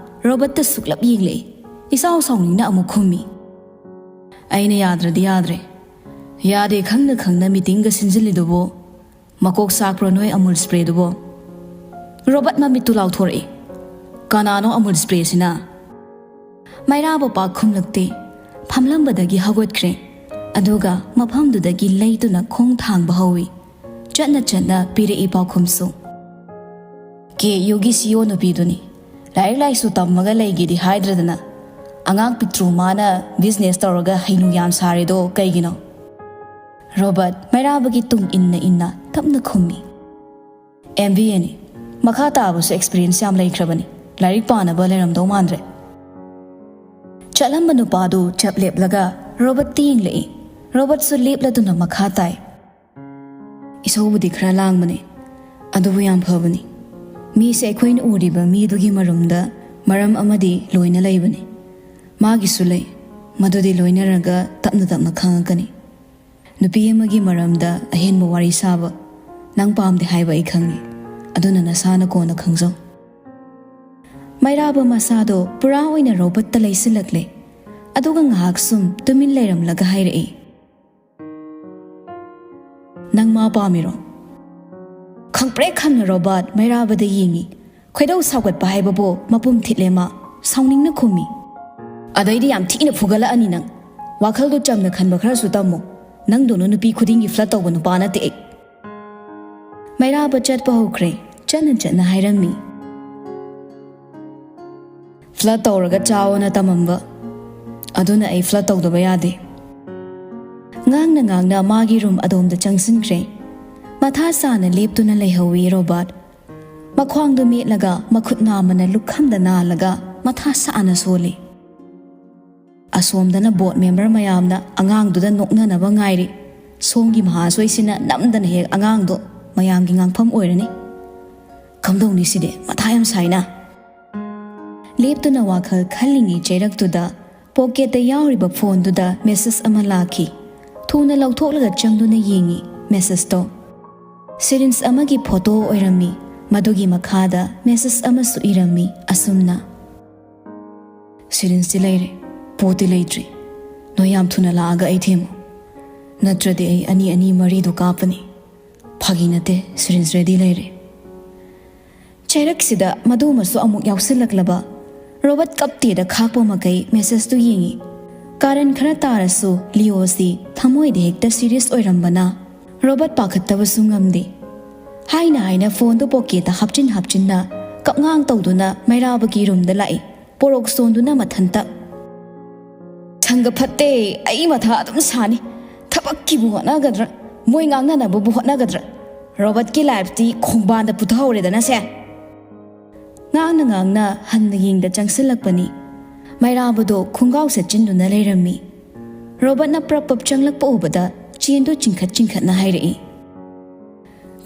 ꯔꯣꯕꯔꯠꯇ ꯁꯨꯛꯂꯞ ꯌꯦꯡꯂꯛꯏ꯫ ꯏꯁꯥꯎ ꯁꯥꯎꯅꯤꯡꯅ ꯑꯃꯨꯛ ꯈꯨꯝꯃꯤ, "ꯑꯩꯅ ꯌꯥꯗ꯭ꯔꯗꯤ ꯌꯥꯗ꯭ꯔꯦ꯫ ꯌꯥꯗꯦ ꯈꯪꯅ ꯈꯪꯅ ꯃꯤꯇꯤꯡꯒ ꯁꯤꯟꯖꯤꯜꯂꯤꯗꯨꯕꯨ꯫ ꯃꯀꯣꯛ ꯆꯥꯛꯄ꯭ꯔꯣ ꯅꯣꯏ ꯑꯃꯨꯜ ꯁ꯭ꯄ꯭ꯔꯦꯗꯨꯕꯣ?" ꯔꯣꯕꯔꯠ ꯃꯃꯤꯠꯇꯨ ꯂꯥꯎꯊꯣꯔꯛꯏ, "ꯀꯅꯥꯅꯣ ꯑꯃꯨꯜ ꯁ꯭ꯄ꯭ꯔꯦꯁꯤꯅ?" ꯃꯩꯔꯥꯕ ꯄꯥꯛ ꯈꯨꯝꯂꯛꯇꯦ꯫ ꯐꯝꯂꯝꯕꯗꯒꯤ ꯍꯧꯒꯠꯈ꯭ꯔꯦ꯫ ꯑꯗꯨꯒ ꯃꯐꯝꯗꯨꯗꯒꯤ ꯂꯩꯇꯨꯅ ꯈꯣꯡ ꯊꯥꯡꯕ ꯍꯧꯏ꯫ ꯆꯠꯅ ꯆꯠꯅ ꯄꯤꯔꯛꯏ ꯄꯥꯎꯈꯨꯝꯁꯨ꯫ "ꯀꯦ ꯌꯨꯒꯤ ꯁꯤ ꯏ ꯑꯣ ꯅꯨꯄꯤꯗꯨꯅꯤ꯫ ꯂꯥꯏꯔꯤꯛ ꯂꯥꯏꯁꯨ ꯇꯝꯃꯒ ꯂꯩꯒꯦꯗꯤ ꯍꯥꯏꯗ꯭ꯔꯗꯅ ꯑꯉꯥꯡ ꯄꯤꯛꯇ꯭ꯔꯨ ꯃꯥꯅ ꯕꯤꯖꯤꯅꯦꯁ ꯇꯧꯔꯒ ꯍꯩꯅꯨ ꯌꯥꯝ ꯁꯥꯔꯦꯗꯣ ꯀꯩꯒꯤꯅꯣ?" ꯔꯣꯕꯔꯠ ꯃꯩꯔꯥꯕꯒꯤ ꯇꯨꯡ ꯏꯟꯅ ꯏꯟꯅ ꯇꯞꯅ ꯈꯨꯝꯃꯤ, "ꯑꯦꯝ ꯕꯤ ꯑꯦꯅꯤ꯫ ꯃꯈꯥ ꯇꯥꯕꯁꯨ ꯑꯦꯛꯁꯄꯤꯔꯤꯌꯦꯟꯁ ꯌꯥꯝ ꯂꯩꯈ꯭ꯔꯕꯅꯤ꯫ ꯂꯥꯏꯔꯤꯛ ꯄꯥꯅꯕ ꯂꯩꯔꯝꯗꯧ ꯃꯥꯟꯗ꯭ꯔꯦ꯫" ꯆꯠꯂꯝꯕ ꯅꯨꯄꯥꯗꯨ ꯆꯞ ꯂꯦꯞꯂꯒ ꯔꯣꯕꯔꯠꯇ ꯌꯦꯡꯂꯛꯏ꯫ ꯔꯣꯕꯔꯠꯁꯨ ꯂꯦꯞꯂꯗꯨꯅ ꯃꯈꯥ ꯇꯥꯏ꯫ "ꯏꯁꯧꯕꯨꯗꯤ ꯈꯔ ꯂꯥꯡꯕꯅꯤ, ꯑꯗꯨꯕꯨ ꯌꯥꯝ ꯐꯕꯅꯤ꯫ ꯃꯤꯁꯦ ꯑꯩꯈꯣꯏꯅ ꯎꯔꯤꯕ ꯃꯤꯗꯨꯒꯤ ꯃꯔꯨꯝꯗ ꯃꯔꯝ ꯑꯃꯗꯤ ꯂꯣꯏꯅ ꯂꯩꯕꯅꯤ꯫ ꯃꯥꯒꯤꯁꯨ ꯂꯩ꯫ ꯃꯗꯨꯗꯤ ꯂꯣꯏꯅꯔꯒ ꯇꯞꯅ ꯇꯞꯅ ꯈꯪꯉꯛꯀꯅꯤ꯫ ꯅꯨꯄꯤ ꯑꯃꯒꯤ ꯃꯔꯝꯗ ꯑꯍꯦꯟꯕ ꯋꯥꯔꯤ ꯁꯥꯕ ꯅꯪ ꯄꯥꯝꯗꯦ ꯍꯥꯏꯕ ꯑꯩ ꯈꯪꯉꯤ꯫ ꯑꯗꯨꯅ ꯅꯁꯥꯅ ꯀꯣꯟꯅ ꯈꯪꯖꯧ꯫" ꯃꯩꯔꯥꯕ ꯃꯁꯥꯗꯣ ꯄꯨꯔꯥ ꯑꯣꯏꯅ ꯔꯣꯕꯣꯠꯇ ꯂꯩꯁꯤꯜꯂꯛꯂꯦ꯫ ꯑꯗꯨꯒ ꯉꯥꯏꯍꯥꯛ ꯁꯨꯝ ꯇꯨꯃꯤꯟ ꯂꯩꯔꯝꯂꯒ ꯍꯥꯏꯔꯛꯏ, ꯅꯪ ꯃꯥ ꯄꯥꯝꯃꯤꯔꯣ? ꯈꯪꯄ꯭ꯔꯦꯛ ꯈꯪꯅ ꯔꯣꯕꯥꯔꯠ ꯃꯩꯔꯥꯕꯗ ꯌꯦꯡꯉꯤ꯫ ꯈꯣꯏꯗꯧ ꯁꯥꯎꯒꯠꯄ ꯍꯥꯏꯕꯕꯨ ꯃꯄꯨꯝ ꯊꯤꯠꯂꯦ ꯃꯥ꯫ ꯁꯥꯎꯅꯤꯡꯅ ꯈꯨꯝꯃꯤ꯫ ꯑꯗꯩꯗꯤ ꯌꯥꯝ ꯊꯤꯅ ꯐꯨꯒꯠꯂꯛꯑꯅꯤ ꯅꯪ꯫ ꯋꯥꯈꯜꯗꯣ ꯆꯝꯅ ꯈꯟꯕ ꯈꯔꯁꯨ ꯇꯝꯃꯨ꯫ ꯅꯪꯗꯧꯅ ꯅꯨꯄꯤ ꯈꯨꯗꯤꯡꯒꯤ ꯐ꯭ꯂꯠ ꯇꯧꯕ ꯅꯨꯄꯥ ꯅꯠꯇꯦ ꯑꯩ꯫ ꯃꯩꯔꯥꯕ ꯆꯠꯄ ꯍꯧꯈ꯭ꯔꯦ꯫ ꯆꯠꯅ ꯆꯠꯅ ꯍꯥꯏꯔꯝꯃꯤ꯫ ꯐ꯭ꯂꯠ ꯇꯧꯔꯒ ꯆꯥꯎꯑꯣꯅ ꯇꯝꯃꯝꯕ꯫ ꯑꯗꯨꯅ ꯑꯩ ꯐ꯭ꯂꯠ ꯇꯧꯗꯕ ꯌꯥꯗꯦ꯫ ꯉꯥꯡꯅ ꯉꯥꯡꯅ ꯃꯥꯒꯤ ꯔꯨꯝ ꯑꯗꯣꯝꯗ ꯆꯪꯁꯤꯟꯈ꯭ꯔꯦ꯫ ꯃꯊꯥ ꯁꯥꯅ ꯂꯦꯞꯇꯨꯅ ꯂꯩꯍꯧꯏ ꯔꯣꯕꯥꯔꯠ꯫ ꯃꯈ꯭ꯋꯥꯡꯗꯨ ꯃꯦꯠꯂꯒ ꯃꯈꯨꯠ ꯅꯥꯝꯃꯅ ꯂꯨꯈꯝꯗ ꯅꯥꯜꯂꯒ ꯃꯊꯥ ꯁꯥꯅ ꯁꯣꯜꯂꯤ꯫ ꯑꯁꯣꯝꯗꯅ ꯕꯣꯔꯗ ꯃꯦꯝꯕꯔ ꯃꯌꯥꯝꯅ ꯑꯉꯥꯡꯗꯨꯗ ꯅꯣꯛꯅꯅꯕ ꯉꯥꯏꯔꯤ꯫ ꯁꯣꯝꯒꯤ ꯃꯍꯥꯁꯣꯏꯁꯤꯅ ꯅꯝꯗꯅ ꯍꯦꯛ ꯑꯉꯥꯡꯗꯣ ꯃꯌꯥꯝꯒꯤ ꯉꯥꯡꯐꯝ ꯑꯣꯏꯔꯅꯤ꯫ ꯀꯝꯗꯧꯅꯤ ꯁꯤꯗꯤ? ꯃꯊꯥ ꯌꯥꯝ ꯁꯥꯏꯅ꯫ ꯂꯦꯞꯇꯨꯅ ꯋꯥꯈꯜ ꯈꯜꯂꯤꯉꯩ ꯆꯩꯔꯛꯇꯨꯗ ꯄꯣꯀꯦꯠꯇ ꯌꯥꯎꯔꯤꯕ ꯐꯣꯟꯗꯨꯗ ꯃꯦꯁꯦꯖ ꯑꯃ ꯂꯥꯛꯈꯤ꯫ ꯊꯨꯅ ꯂꯧꯊꯣꯛꯂꯒ ꯆꯪꯗꯨꯅ ꯌꯦꯡꯉꯤ ꯃꯦꯁꯦꯖꯇꯣ꯫ ꯁꯤꯔꯤꯟꯁ ꯑꯃꯒꯤ ꯐꯣꯇꯣ ꯑꯣꯏꯔꯝꯃꯤ꯫ ꯃꯗꯨꯒꯤ ꯃꯈꯥꯗ ꯃꯦꯁꯦꯖ ꯑꯃꯁꯨ ꯏꯔꯝꯃꯤ ꯑꯁꯨꯝꯅ: "ꯁꯤꯔꯤꯟꯁꯇꯤ ꯂꯩꯔꯦ, ꯄꯣꯠꯇꯤ ꯂꯩꯇ꯭ꯔꯤ꯫ ꯅꯣꯏ ꯌꯥꯝ ꯊꯨꯅ ꯂꯥꯛꯑꯒ ꯑꯩ ꯊꯦꯝꯃꯨ, ꯅꯠꯇ꯭ꯔꯗꯤ ꯑꯩ ꯑꯅꯤ ꯑꯅꯤ ꯃꯔꯤꯗꯣ ꯀꯥꯞꯄꯅꯤ꯫ ꯐꯥꯒꯤ ꯅꯠꯇꯦ, ꯁꯤꯔꯤꯟꯁ ꯔꯦꯗꯤ ꯂꯩꯔꯦ"꯫ ꯆꯩꯔꯛꯁꯤꯗ ꯃꯗꯨꯃꯁꯨ ꯑꯃꯨꯛ ꯌꯥꯎꯁꯤꯜꯂꯛꯂꯕ꯫ ꯔꯣꯕꯔꯠ ꯀꯞꯇꯦꯗ ꯈꯥꯛꯄ ꯃꯈꯩ ꯃꯦꯁꯦꯖꯇꯨ ꯌꯦꯡꯉꯤ꯫ ꯀꯥꯔꯟ ꯈꯔ ꯇꯥꯔꯁꯨ ꯂꯤꯑꯣꯁꯤ ꯊꯃꯣꯏꯗ ꯍꯦꯛꯇ ꯁꯤꯔꯤꯌꯁ ꯑꯣꯏꯔꯝꯕꯅ ꯔꯣꯕꯔꯠ ꯄꯥꯈꯠꯇꯕꯁꯨ ꯉꯝꯗꯦ꯫ ꯍꯥꯏꯅ ꯍꯥꯏꯅ ꯐꯣꯟꯗꯨ ꯄꯣꯀꯦꯠꯇ ꯍꯥꯞꯆꯤꯟ ꯍꯥꯞꯆꯤꯟꯅ ꯀꯞꯉꯥꯡ ꯇꯧꯗꯨꯅ ꯃꯩꯔꯥꯕꯒꯤ ꯔꯨꯝꯗ ꯂꯥꯛꯏ꯫ ꯄꯣꯔꯣꯛ ꯁꯣꯟꯗꯨꯅ ꯃꯊꯟꯇ꯫ "ꯁꯪꯒ ꯐꯠꯇꯦ, ꯑꯩ ꯃꯊꯥ ꯑꯗꯨꯝ ꯁꯥꯅꯤ꯫ ꯊꯕꯛꯀꯤꯕꯨ ꯍꯣꯠꯅꯒꯗ꯭ꯔꯥ, ꯃꯣꯏ ꯉꯥꯡꯅꯅꯕꯕꯨ ꯍꯣꯠꯅꯒꯗ꯭ꯔꯥ? ꯔꯣꯕꯔꯠꯀꯤ ꯂꯥꯏꯐꯇꯤ ꯈꯣꯡꯕꯥꯟꯗ ꯄꯨꯊꯍꯧꯔꯦꯗꯅ ꯁꯦ"꯫ ꯉꯥꯡꯅ ꯉꯥꯡꯅ ꯍꯟꯅ ꯌꯦꯡꯗ ꯆꯪꯁꯤꯜꯂꯛꯄꯅꯤ꯫ ꯃꯩꯔꯥꯕꯗꯣ ꯈꯣꯡꯒꯥꯎ ꯁꯦꯠꯆꯤꯟꯗꯨꯅ ꯂꯩꯔꯝꯃꯤ꯫ ꯔꯣꯕꯔꯠꯅ ꯄ꯭ꯔꯞ ꯄ꯭ꯔꯞ ꯆꯪꯂꯛꯄ ꯎꯕꯗ ꯆꯦꯟꯗꯨ ꯆꯤꯡꯈꯠ ꯆꯤꯡꯈꯠꯅ ꯍꯥꯏꯔꯛꯏ꯫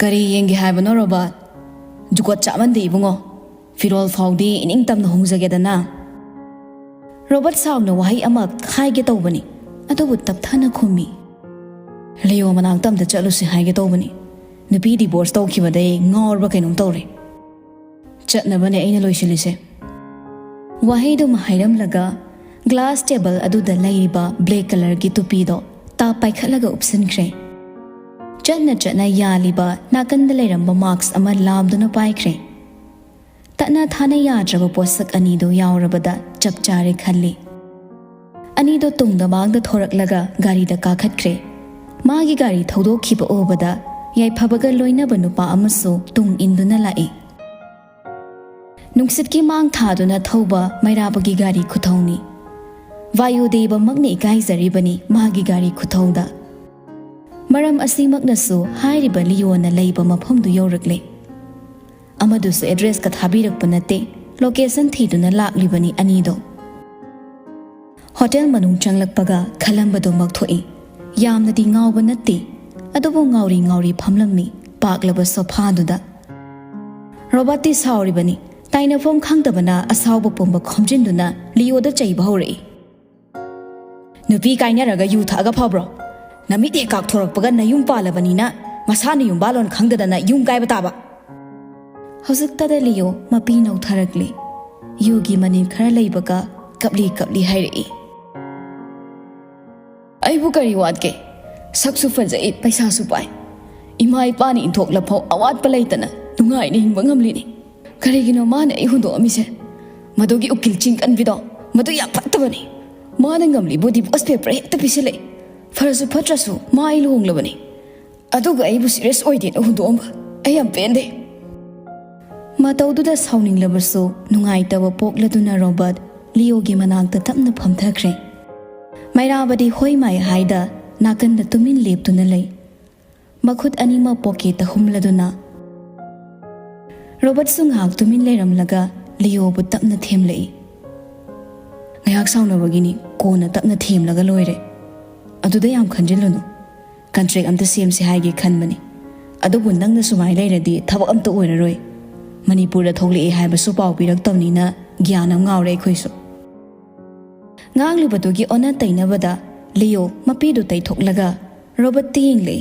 "ꯀꯔꯤ ꯌꯦꯡꯒꯦ ꯍꯥꯏꯕꯅꯣ ꯔꯣꯕꯔꯠ? ꯖꯨꯒꯣꯠ ꯆꯥꯃꯟꯗꯦ ꯏꯕꯨꯡꯉꯣ꯫ ꯐꯤꯔꯣꯜ ꯐꯥꯎꯗꯤ ꯏꯅꯤꯡ ꯇꯝꯅ ꯍꯣꯡꯖꯒꯦꯗꯅ"꯫ ꯔꯣꯕꯔꯠ ꯁꯥꯎꯅ ꯋꯥꯍꯩ ꯑꯃ ꯍꯥꯏꯒꯦ ꯇꯧꯕꯅꯤ, ꯑꯗꯨꯕꯨ ꯇꯞꯊꯅ ꯈꯨꯝꯃꯤ꯫ "ꯂꯤꯑꯣ ꯃꯅꯥꯛꯇ ꯑꯝꯇ ꯆꯠꯂꯨꯁꯤ ꯍꯥꯏꯒꯦ ꯇꯧꯕꯅꯤ꯫ ꯅꯨꯄꯤ ꯗꯤꯚꯣꯔꯁ ꯇꯧꯈꯤꯕꯗꯩ ꯉꯥꯎꯔꯕ ꯀꯩꯅꯣꯝ ꯇꯧꯔꯦ"꯫ "ꯆꯠꯅꯕꯅꯦ ꯑꯩꯅ ꯂꯣꯏꯁꯤꯜꯂꯤꯁꯦ"꯫ ꯋꯥꯍꯩꯗꯨꯃ ꯍꯥꯏꯔꯝꯂꯒ ꯒ꯭ꯂꯥꯁ ꯇꯦꯕꯜ ꯑꯗꯨꯗ ꯂꯩꯔꯤꯕ ꯕ꯭ꯂꯦꯛ ꯀꯂꯔꯒꯤ ꯇꯨꯄꯤꯗꯣ ꯇꯥꯞ ꯄꯥꯏꯈꯠꯂꯒ ꯎꯞꯁꯤꯟꯈ꯭ꯔꯦ꯫ ꯆꯠꯅ ꯆꯠꯅ ꯌꯥꯜꯂꯤꯕ ꯅꯥꯀꯟꯗ ꯂꯩꯔꯝꯕ ꯃꯥꯛꯁ ꯑꯃ ꯂꯥꯝꯗꯨꯅ ꯄꯥꯏꯈ꯭ꯔꯦ꯫ ꯇꯠꯅ ꯊꯥꯅ ꯌꯥꯗ꯭ꯔꯕ ꯄꯣꯠꯁꯛ ꯑꯅꯤꯗꯨ ꯌꯥꯎꯔꯕꯗ ꯆꯞ ꯆꯥꯔꯦ ꯈꯜꯂꯤ꯫ ꯑꯅꯤꯗꯣ ꯇꯨꯡꯗ ꯃꯥꯡꯗ ꯊꯣꯔꯛꯂꯒ ꯒꯥꯔꯤꯗ ꯀꯥꯈꯠꯈ꯭ꯔꯦ꯫ ꯃꯥꯒꯤ ꯒꯥꯔꯤ ꯊꯧꯗꯣꯛꯈꯤꯕ ꯎꯕꯗ ꯌꯥꯏꯐꯕꯒ ꯂꯣꯏꯅꯕ ꯅꯨꯄꯥ ꯑꯃꯁꯨ ꯇꯨꯡ ꯏꯟꯗꯨꯅ ꯂꯥꯛꯏ꯫ ꯅꯨꯡꯁꯤꯠꯀꯤ ꯃꯥꯡ ꯊꯥꯗꯨꯅ ꯊꯧꯕ ꯃꯩꯔꯥꯕꯒꯤ ꯒꯥꯔꯤ ꯈꯨꯊꯧꯅꯤ꯫ ꯚꯥꯌꯨꯗꯦꯕꯃꯛꯅ ꯏꯀꯥꯏꯖꯔꯤꯕꯅꯤ ꯃꯥꯒꯤ ꯒꯥꯔꯤ ꯈꯨꯊꯧꯗ꯫ ꯃꯔꯝ ꯑꯁꯤꯃꯛꯅꯁꯨ ꯍꯥꯏꯔꯤꯕ ꯂꯤꯌꯣꯅ ꯂꯩꯕ ꯃꯐꯝꯗꯨ ꯌꯧꯔꯛꯂꯦ꯫ ꯑꯃꯗꯨꯁꯨ ꯑꯦꯗ꯭ꯔꯦꯁꯀ ꯊꯥꯕꯤꯔꯛꯄ ꯅꯠꯇꯦ, ꯂꯣꯀꯦꯁꯟ ꯊꯤꯗꯨꯅ ꯂꯥꯛꯂꯤꯕꯅꯤ ꯑꯅꯤꯗꯣ꯫ ꯍꯣꯇꯦꯜ ꯃꯅꯨꯡ ꯆꯪꯂꯛꯄꯒ ꯈꯜꯂꯝꯕꯗꯨꯃꯛ ꯊꯣꯛꯏ꯫ ꯌꯥꯝꯅꯗꯤ ꯉꯥꯎꯕ ꯅꯠꯇꯦ, ꯑꯗꯨꯕꯨ ꯉꯥꯎꯔꯤ ꯉꯥꯎꯔꯤ ꯐꯝꯂꯝꯃꯤ ꯄꯥꯛꯂꯕ ꯁꯣꯐꯥꯗꯨꯗ꯫ ꯔꯣꯕꯥꯔꯠꯇꯤ ꯁꯥꯎꯔꯤꯕꯅꯤ꯫ ꯇꯥꯏꯅꯐꯝ ꯈꯪꯗꯕꯅ ꯑꯁꯥꯎꯕ ꯄꯨꯝꯕ ꯈꯣꯝꯖꯤꯟꯗꯨꯅ ꯂꯤꯌꯣꯗ ꯆꯩꯕ ꯍꯧꯔꯛꯏ꯫ "ꯅꯨꯄꯤ ꯀꯥꯏꯅꯔꯒ ꯌꯨ ꯊꯛꯑꯒ ꯐꯕ꯭ꯔꯣ? ꯅꯃꯤꯠ ꯍꯦꯛ ꯀꯥꯛꯊꯣꯔꯛꯄꯒ ꯅꯌꯨꯝ ꯄꯥꯜꯂꯕꯅꯤꯅ ꯃꯁꯥꯅ ꯌꯨꯝꯕꯥꯜꯂꯣꯟ ꯈꯪꯗꯗꯅ ꯌꯨꯝ ꯀꯥꯏꯕ ꯇꯥꯕ!" ꯍꯧꯖꯤꯛꯇꯗ ꯂꯤꯌꯣ ꯃꯄꯤ ꯅꯧꯊꯔꯛꯂꯤ꯫ ꯌꯨꯒꯤ ꯃꯅꯤꯜ ꯈꯔ ꯂꯩꯕꯒ ꯀꯞꯂꯤ ꯀꯞꯂꯤ ꯍꯥꯏꯔꯛꯏ꯫ "ꯑꯩꯕꯨ ꯀꯔꯤ ꯋꯥꯠꯀꯦ? ꯁꯛꯁꯨ ꯐꯖꯩ, ꯄꯩꯁꯥꯁꯨ ꯄꯥꯏ꯫ ꯏꯃꯥ ꯏꯄꯥꯅ ꯏꯟꯊꯣꯛꯂꯐꯥꯎ ꯑꯋꯥꯠꯄ ꯂꯩꯇꯅ ꯅꯨꯡꯉꯥꯏꯅ ꯍꯤꯡꯕ ꯉꯝꯂꯤꯅꯤ꯫ ꯀꯔꯤꯒꯤꯅꯣ ꯃꯥꯅ ꯑꯩ ꯍꯨꯟꯗꯣꯛꯑꯝꯃꯤꯁꯦ? ꯃꯗꯨꯒꯤ ꯎꯀꯤꯜ ꯆꯤꯡꯀꯟꯕꯤꯗꯣ, ꯃꯗꯨ ꯌꯥꯝ ꯐꯠꯇꯕꯅꯤ꯫ ꯃꯥꯅ ꯉꯝꯂꯤꯕꯨ ꯗꯤꯚꯣꯔꯁ ꯄꯦꯄꯔ ꯍꯦꯛꯇ ꯄꯤꯁꯤꯜꯂꯛꯏ꯫ ꯐꯔꯁꯨ ꯐꯠꯇ꯭ꯔꯁꯨ ꯃꯥ ꯑꯩ ꯂꯨꯍꯣꯡꯂꯕꯅꯤ꯫ ꯑꯗꯨꯒ ꯑꯩꯕꯨ ꯁꯤꯔꯤꯌꯁ ꯑꯣꯏꯗꯦꯅ ꯍꯨꯟꯗꯣꯛꯑꯝꯕ꯫ ꯑꯩ ꯌꯥꯝ ꯄꯦꯟꯗꯦ꯫" ꯃꯇꯧꯗꯨꯗ ꯁꯥꯎꯅꯤꯡꯂꯕꯁꯨ ꯅꯨꯡꯉꯥꯏꯇꯕ ꯄꯣꯛꯂꯗꯨꯅ ꯔꯣꯕꯔꯠ ꯂꯤꯌꯣꯒꯤ ꯃꯅꯥꯛꯇ ꯇꯞꯅ ꯐꯝꯊꯈ꯭ꯔꯦ꯫ ꯃꯩꯔꯥꯕꯗꯤ ꯍꯣꯏ ꯃꯥꯏ ꯍꯥꯏꯗ ꯅꯥꯀꯟꯗ ꯇꯨꯃꯤꯟ ꯂꯦꯞꯇꯨꯅ ꯂꯩ꯫ ꯃꯈꯨꯠ ꯑꯅꯤꯃꯛ ꯄꯣꯀꯦꯠꯇ ꯍꯨꯝꯂꯗꯨꯅ꯫ ꯔꯣꯕꯔꯠꯁꯨ ꯉꯥꯏꯍꯥꯛ ꯇꯨꯃꯤꯟ ꯂꯩꯔꯝꯂꯒ ꯂꯤꯌꯣꯕꯨ ꯇꯞꯅ ꯊꯦꯝꯂꯛꯏ꯫ "ꯉꯥꯏꯍꯥꯛ ꯁꯥꯎꯅꯕꯒꯤꯅꯤ, ꯀꯣꯟꯅ ꯇꯞꯅ ꯊꯦꯝꯂꯒ ꯂꯣꯏꯔꯦ꯫ ꯑꯗꯨꯗ ꯌꯥꯝ ꯈꯟꯖꯤꯜꯂꯨꯅꯨ꯫ ꯀꯟꯇ꯭ꯔꯦꯛ ꯑꯝꯇ ꯁꯦꯝꯁꯦ ꯍꯥꯏꯒꯦ ꯈꯟꯕꯅꯤ꯫ ꯑꯗꯨꯕꯨ ꯅꯪꯅ ꯁꯨꯃꯥꯏꯅ ꯂꯩꯔꯗꯤ ꯊꯕꯛ ꯑꯝꯇ ꯑꯣꯏꯔꯔꯣꯏ꯫ ꯃꯅꯤꯄꯨꯔꯗ ꯊꯣꯛꯂꯛꯑꯦ ꯍꯥꯏꯕꯁꯨ ꯄꯥꯎ ꯄꯤꯔꯛꯇꯕꯅꯤꯅ ꯒ꯭ꯌꯥꯟ ꯑꯃ ꯉꯥꯎꯔꯦ ꯑꯩꯈꯣꯏꯁꯨ꯫" ꯉꯥꯡꯂꯤꯕꯗꯨꯒꯤ ꯑꯣꯟꯅ ꯇꯩꯅꯕꯗ ꯂꯤꯌꯣ ꯃꯄꯤꯗꯨ ꯇꯩꯊꯣꯛꯂꯒ ꯔꯣꯕꯔꯠꯇ ꯌꯦꯡꯂꯦ꯫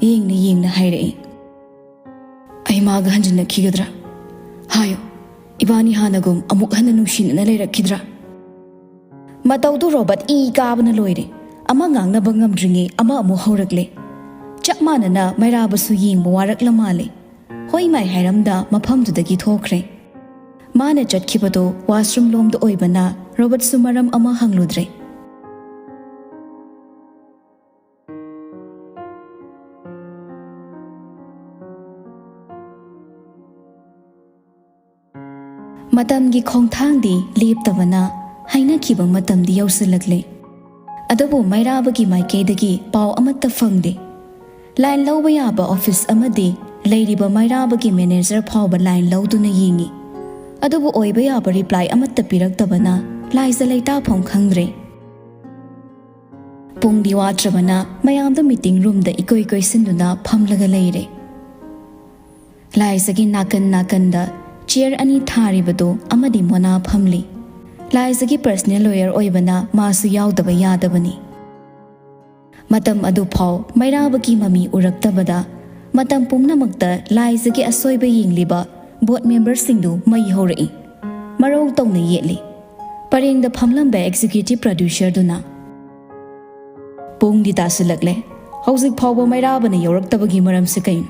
ꯌꯦꯡꯅ ꯌꯦꯡꯅ ꯍꯥꯏꯔꯛꯏ, "ꯑꯩ ꯃꯥꯒ ꯍꯟꯖꯤꯟꯅꯈꯤꯒꯗ꯭ꯔꯥ? ꯍꯥꯏꯌꯨ, ꯏꯕꯥꯅꯤ ꯍꯥꯟꯅꯒꯨꯝ ꯑꯃꯨꯛ ꯍꯟꯅ ꯅꯨꯡꯁꯤꯅꯅ ꯂꯩꯔꯛꯈꯤꯗ꯭ꯔꯥ?" ꯃꯇꯧꯗꯨ ꯔꯣꯕꯔꯠ ꯏ ꯀꯥꯕꯅ ꯂꯣꯏꯔꯦ꯫ ꯑꯃ ꯉꯥꯡꯅꯕ ꯉꯝꯗ꯭ꯔꯤꯉꯩ ꯑꯃ ꯑꯃꯨꯛ ꯍꯧꯔꯛꯂꯦ꯫ ꯆꯞ ꯃꯥꯟꯅꯅ ꯃꯩꯔꯥꯕꯁꯨ ꯌꯦꯡꯕ ꯋꯥꯔꯛꯂ ꯃꯥꯜꯂꯦ꯫ ꯍꯣꯏ ꯃꯥꯏ ꯍꯥꯏꯔꯝꯗ ꯃꯐꯝꯗꯨꯗꯒꯤ ꯊꯣꯛꯈ꯭ꯔꯦ꯫ ꯃꯥꯅ ꯆꯠꯈꯤꯕꯗꯣ ꯋꯥꯁꯔꯨꯝ ꯂꯣꯝꯗ ꯑꯣꯏꯕꯅ ꯔꯣꯕꯔꯠꯁꯨ ꯃꯔꯝ ꯑꯃ ꯍꯪꯂꯨꯗ꯭ꯔꯦ꯫ ꯃꯇꯝꯒꯤ ꯈꯣꯡꯊꯥꯡꯗꯤ ꯂꯦꯞꯇꯕꯅ ꯍꯥꯏꯅꯈꯤꯕ ꯃꯇꯝꯗꯤ ꯌꯧꯁꯤꯜꯂꯛꯂꯦ꯫ ꯑꯗꯨꯕꯨ ꯃꯩꯔꯥꯕꯒꯤ ꯃꯥꯏꯀꯩꯗꯒꯤ ꯄꯥꯎ ꯑꯃꯠꯇ ꯐꯪꯗꯦ꯫ ꯂꯥꯏꯟ ꯂꯧꯕ ꯌꯥꯕ ꯑꯣꯐꯤꯁ ꯑꯃꯗꯤ ꯂꯩꯔꯤꯕ ꯃꯩꯔꯥꯕꯒꯤ ꯃꯦꯅꯦꯖꯔ ꯐꯥꯎꯕ ꯂꯥꯏꯟ ꯂꯧꯗꯨꯅ ꯌꯦꯡꯉꯤ꯫ ꯑꯗꯨꯕꯨ ꯑꯣꯏꯕ ꯌꯥꯕ ꯔꯤꯄ꯭ꯂꯥꯏ ꯑꯃꯠꯇ ꯄꯤꯔꯛꯇꯕꯅ ꯂꯥꯏꯖ ꯂꯩꯇꯥꯐꯝ ꯈꯪꯗ꯭ꯔꯦ꯫ ꯄꯨꯡꯗꯤ ꯋꯥꯠꯇ꯭ꯔꯕꯅ ꯃꯌꯥꯝꯗꯣ ꯃꯤꯇꯤꯡ ꯔꯨꯝꯗ ꯏꯀꯣꯏ ꯀꯣꯏꯁꯤꯟꯗꯨꯅ ꯐꯝꯂꯒ ꯂꯩꯔꯦ꯫ ꯂꯥꯏꯖꯒꯤ ꯅꯥꯀꯟ ꯅꯥꯀꯟꯗ ꯆꯤꯌꯔ ꯑꯅꯤ ꯊꯥꯔꯤꯕꯗꯨ ꯑꯃꯗꯤ ꯃꯣꯅꯥ ꯐꯝꯂꯤ꯫ ꯂꯥꯏꯖꯒꯤ ꯄꯔꯁꯅꯦꯜ ꯂꯣꯌꯔ ꯑꯣꯏꯕꯅ ꯃꯥꯁꯨ ꯌꯥꯎꯗꯕ ꯌꯥꯗꯕꯅꯤ꯫ ꯃꯇꯝ ꯑꯗꯨꯐꯥꯎ ꯃꯩꯔꯥꯕꯒꯤ ꯃꯃꯤ ꯎꯔꯛꯇꯕꯗ ꯃꯇꯝ ꯄꯨꯝꯅꯃꯛꯇ ꯂꯥꯏꯖꯒꯤ ꯑꯁꯣꯏꯕ ꯌꯦꯡꯂꯤꯕ ꯕꯣꯔꯗ ꯃꯦꯝꯕꯔꯁꯤꯡꯗꯨ ꯃꯩ ꯍꯧꯔꯛꯏ꯫ ꯃꯔꯧ ꯇꯧꯅ ꯌꯦꯠꯂꯤ꯫ ꯄꯔꯦꯡꯗ ꯐꯝꯂꯝꯕ ꯑꯦꯛꯖꯤꯀ꯭ꯌꯨꯇꯤꯚ ꯄ꯭ꯔꯗ꯭ꯌꯨꯁꯔꯗꯨꯅ, "ꯄꯨꯡꯗꯤ ꯇꯥꯁꯤꯜꯂꯛꯂꯦ꯫ ꯍꯧꯖꯤꯛ ꯐꯥꯎꯕ ꯃꯩꯔꯥꯕꯅ ꯌꯧꯔꯛꯇꯕꯒꯤ ꯃꯔꯝꯁꯦ ꯀꯩꯅꯣ?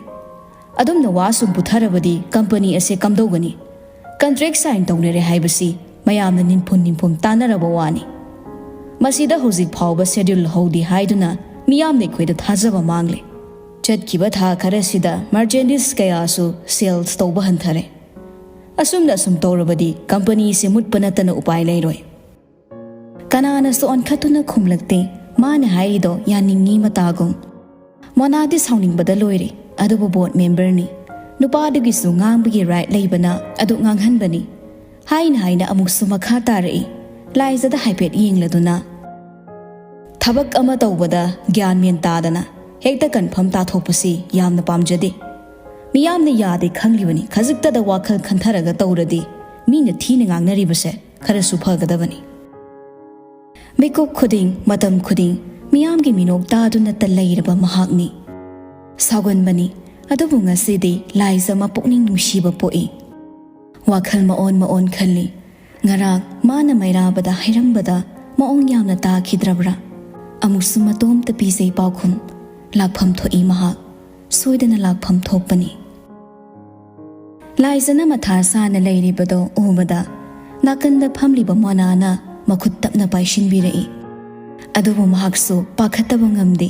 ꯑꯗꯨꯝꯅ ꯋꯥ ꯁꯨꯝ ꯄꯨꯊꯔꯕꯗꯤ ꯀꯝꯄꯅꯤ ꯑꯁꯦ ꯀꯝꯗꯧꯒꯅꯤ? ꯀꯟꯇ꯭ꯔꯦꯛ ꯁꯥꯏꯟ ꯇꯧꯅꯔꯦ ꯍꯥꯏꯕꯁꯤ ꯃꯌꯥꯝꯅ ꯅꯤꯟꯐꯨꯝ ꯅꯤꯟꯐꯨꯝ ꯇꯥꯟꯅꯔꯕ ꯋꯥꯅꯤ꯫ ꯃꯁꯤꯗ ꯍꯧꯖꯤꯛ ꯐꯥꯎꯕ ꯁꯦꯗ꯭ꯌꯨꯜ ꯍꯧꯗꯦ ꯍꯥꯏꯗꯨꯅ ꯃꯤꯌꯥꯝꯅ ꯑꯩꯈꯣꯏꯗ ꯊꯥꯖꯕ ꯃꯥꯡꯂꯦ꯫ ꯆꯠꯈꯤꯕ ꯊꯥ ꯈꯔꯁꯤꯗ ꯃꯔꯆꯦꯟꯗꯤꯁ ꯀꯌꯥꯁꯨ ꯁꯦꯜꯁ ꯇꯧꯕ ꯍꯟꯊꯔꯦ꯫ ꯑꯁꯨꯝꯅ ꯑꯁꯨꯝ ꯇꯧꯔꯕꯗꯤ ꯀꯝꯄꯅꯤꯁꯦ ꯃꯨꯠꯄ ꯅꯠꯇꯅ ꯎꯄꯥꯏ ꯂꯩꯔꯣꯏ꯫" ꯀꯅꯥꯅꯁꯨ ꯑꯣꯟꯈꯠꯇꯨꯅ ꯈꯨꯝꯂꯛꯇꯦ꯫ ꯃꯥꯅ ꯍꯥꯏꯔꯤꯗꯣ ꯌꯥꯅꯤꯡꯉꯤ ꯃꯇꯥꯒꯨꯝ꯫ ꯃꯣꯅꯥꯗꯤ ꯁꯥꯎꯅꯤꯡꯕꯗ ꯂꯣꯏꯔꯦ, ꯑꯗꯨꯕꯨ ꯕꯣꯔꯗ ꯃꯦꯝꯕꯔꯅꯤ꯫ ꯅꯨꯄꯥꯗꯨꯒꯤꯁꯨ ꯉꯥꯡꯕꯒꯤ ꯔꯥꯏꯠ ꯂꯩꯕꯅ ꯑꯗꯨ ꯉꯥꯡꯍꯟꯕꯅꯤ꯫ ꯍꯥꯏꯅ ꯍꯥꯏꯅ ꯑꯃꯨꯛꯁꯨ ꯃꯈꯥ ꯇꯥꯔꯛꯏ꯫ ꯂꯥꯏꯖꯗ ꯍꯥꯏꯐꯦꯠ ꯌꯦꯡꯂꯗꯨꯅ, "ꯊꯕꯛ ꯑꯃ ꯇꯧꯕꯗ ꯒ꯭ꯌꯥꯟ ꯃꯦꯟ ꯇꯥꯗꯅ ꯍꯦꯛꯇ ꯀꯟꯐꯔꯝ ꯇꯥꯊꯣꯛꯄꯁꯤ ꯌꯥꯝꯅ ꯄꯥꯝꯖꯗꯦ꯫ ꯃꯤꯌꯥꯝꯅ ꯌꯥꯗꯦ ꯈꯪꯂꯤꯕꯅꯤ, ꯈꯖꯤꯛꯇꯗ ꯋꯥꯈꯜ ꯈꯟꯊꯔꯒ ꯇꯧꯔꯗꯤ ꯃꯤꯅ ꯊꯤꯅ ꯉꯥꯡꯅꯔꯤꯕꯁꯦ ꯈꯔꯁꯨ ꯐꯒꯗꯕꯅꯤ꯫" ꯃꯤꯀꯨꯞ ꯈꯨꯗꯤꯡ, ꯃꯇꯝ ꯈꯨꯗꯤꯡ ꯃꯤꯌꯥꯝꯒꯤ ꯃꯤꯅꯣꯛ ꯇꯥꯗꯨꯅꯇ ꯂꯩꯔꯕ ꯃꯍꯥꯛꯅꯤ꯫ ꯁꯥꯎꯒꯟꯕꯅꯤ, ꯑꯗꯨꯕꯨ ꯉꯁꯤꯗꯤ ꯂꯥꯏꯖ ꯑꯃ ꯄꯨꯛꯅꯤꯡ ꯅꯨꯡꯁꯤꯕ ꯄꯣꯛꯏ꯫ ꯋꯥꯈꯜ ꯃꯑꯣꯟ ꯃꯑꯣꯟ ꯈꯜꯂꯤ꯫ ꯉꯔꯥꯡ ꯃꯥꯅ ꯃꯩꯔꯥꯕꯗ ꯍꯥꯏꯔꯝꯕꯗ ꯃꯑꯣꯡ ꯌꯥꯝꯅ ꯇꯥꯈꯤꯗ꯭ꯔꯕ꯭ꯔꯥ? ꯑꯃꯨꯛꯁꯨ ꯃꯇꯣꯝꯇ ꯄꯤꯖꯩ ꯄꯥꯎꯈꯨꯝ꯫ ꯂꯥꯛꯐꯝ ꯊꯣꯛꯏ ꯃꯍꯥꯛ꯫ ꯁꯣꯏꯗꯅ ꯂꯥꯛꯐꯝ ꯊꯣꯛꯄꯅꯤ꯫ ꯂꯥꯏꯖꯅ ꯃꯊꯥ ꯁꯥꯅ ꯂꯩꯔꯤꯕꯗꯣ ꯎꯕꯗ ꯅꯥꯀꯟꯗ ꯐꯝꯂꯤꯕ ꯃꯣꯅꯥꯅ ꯃꯈꯨꯠ ꯇꯞꯅ ꯄꯥꯏꯁꯤꯟꯕꯤꯔꯛꯏ꯫ ꯑꯗꯨꯕꯨ ꯃꯍꯥꯛꯁꯨ ꯄꯥꯈꯠꯇꯕ ꯉꯝꯗꯦ꯫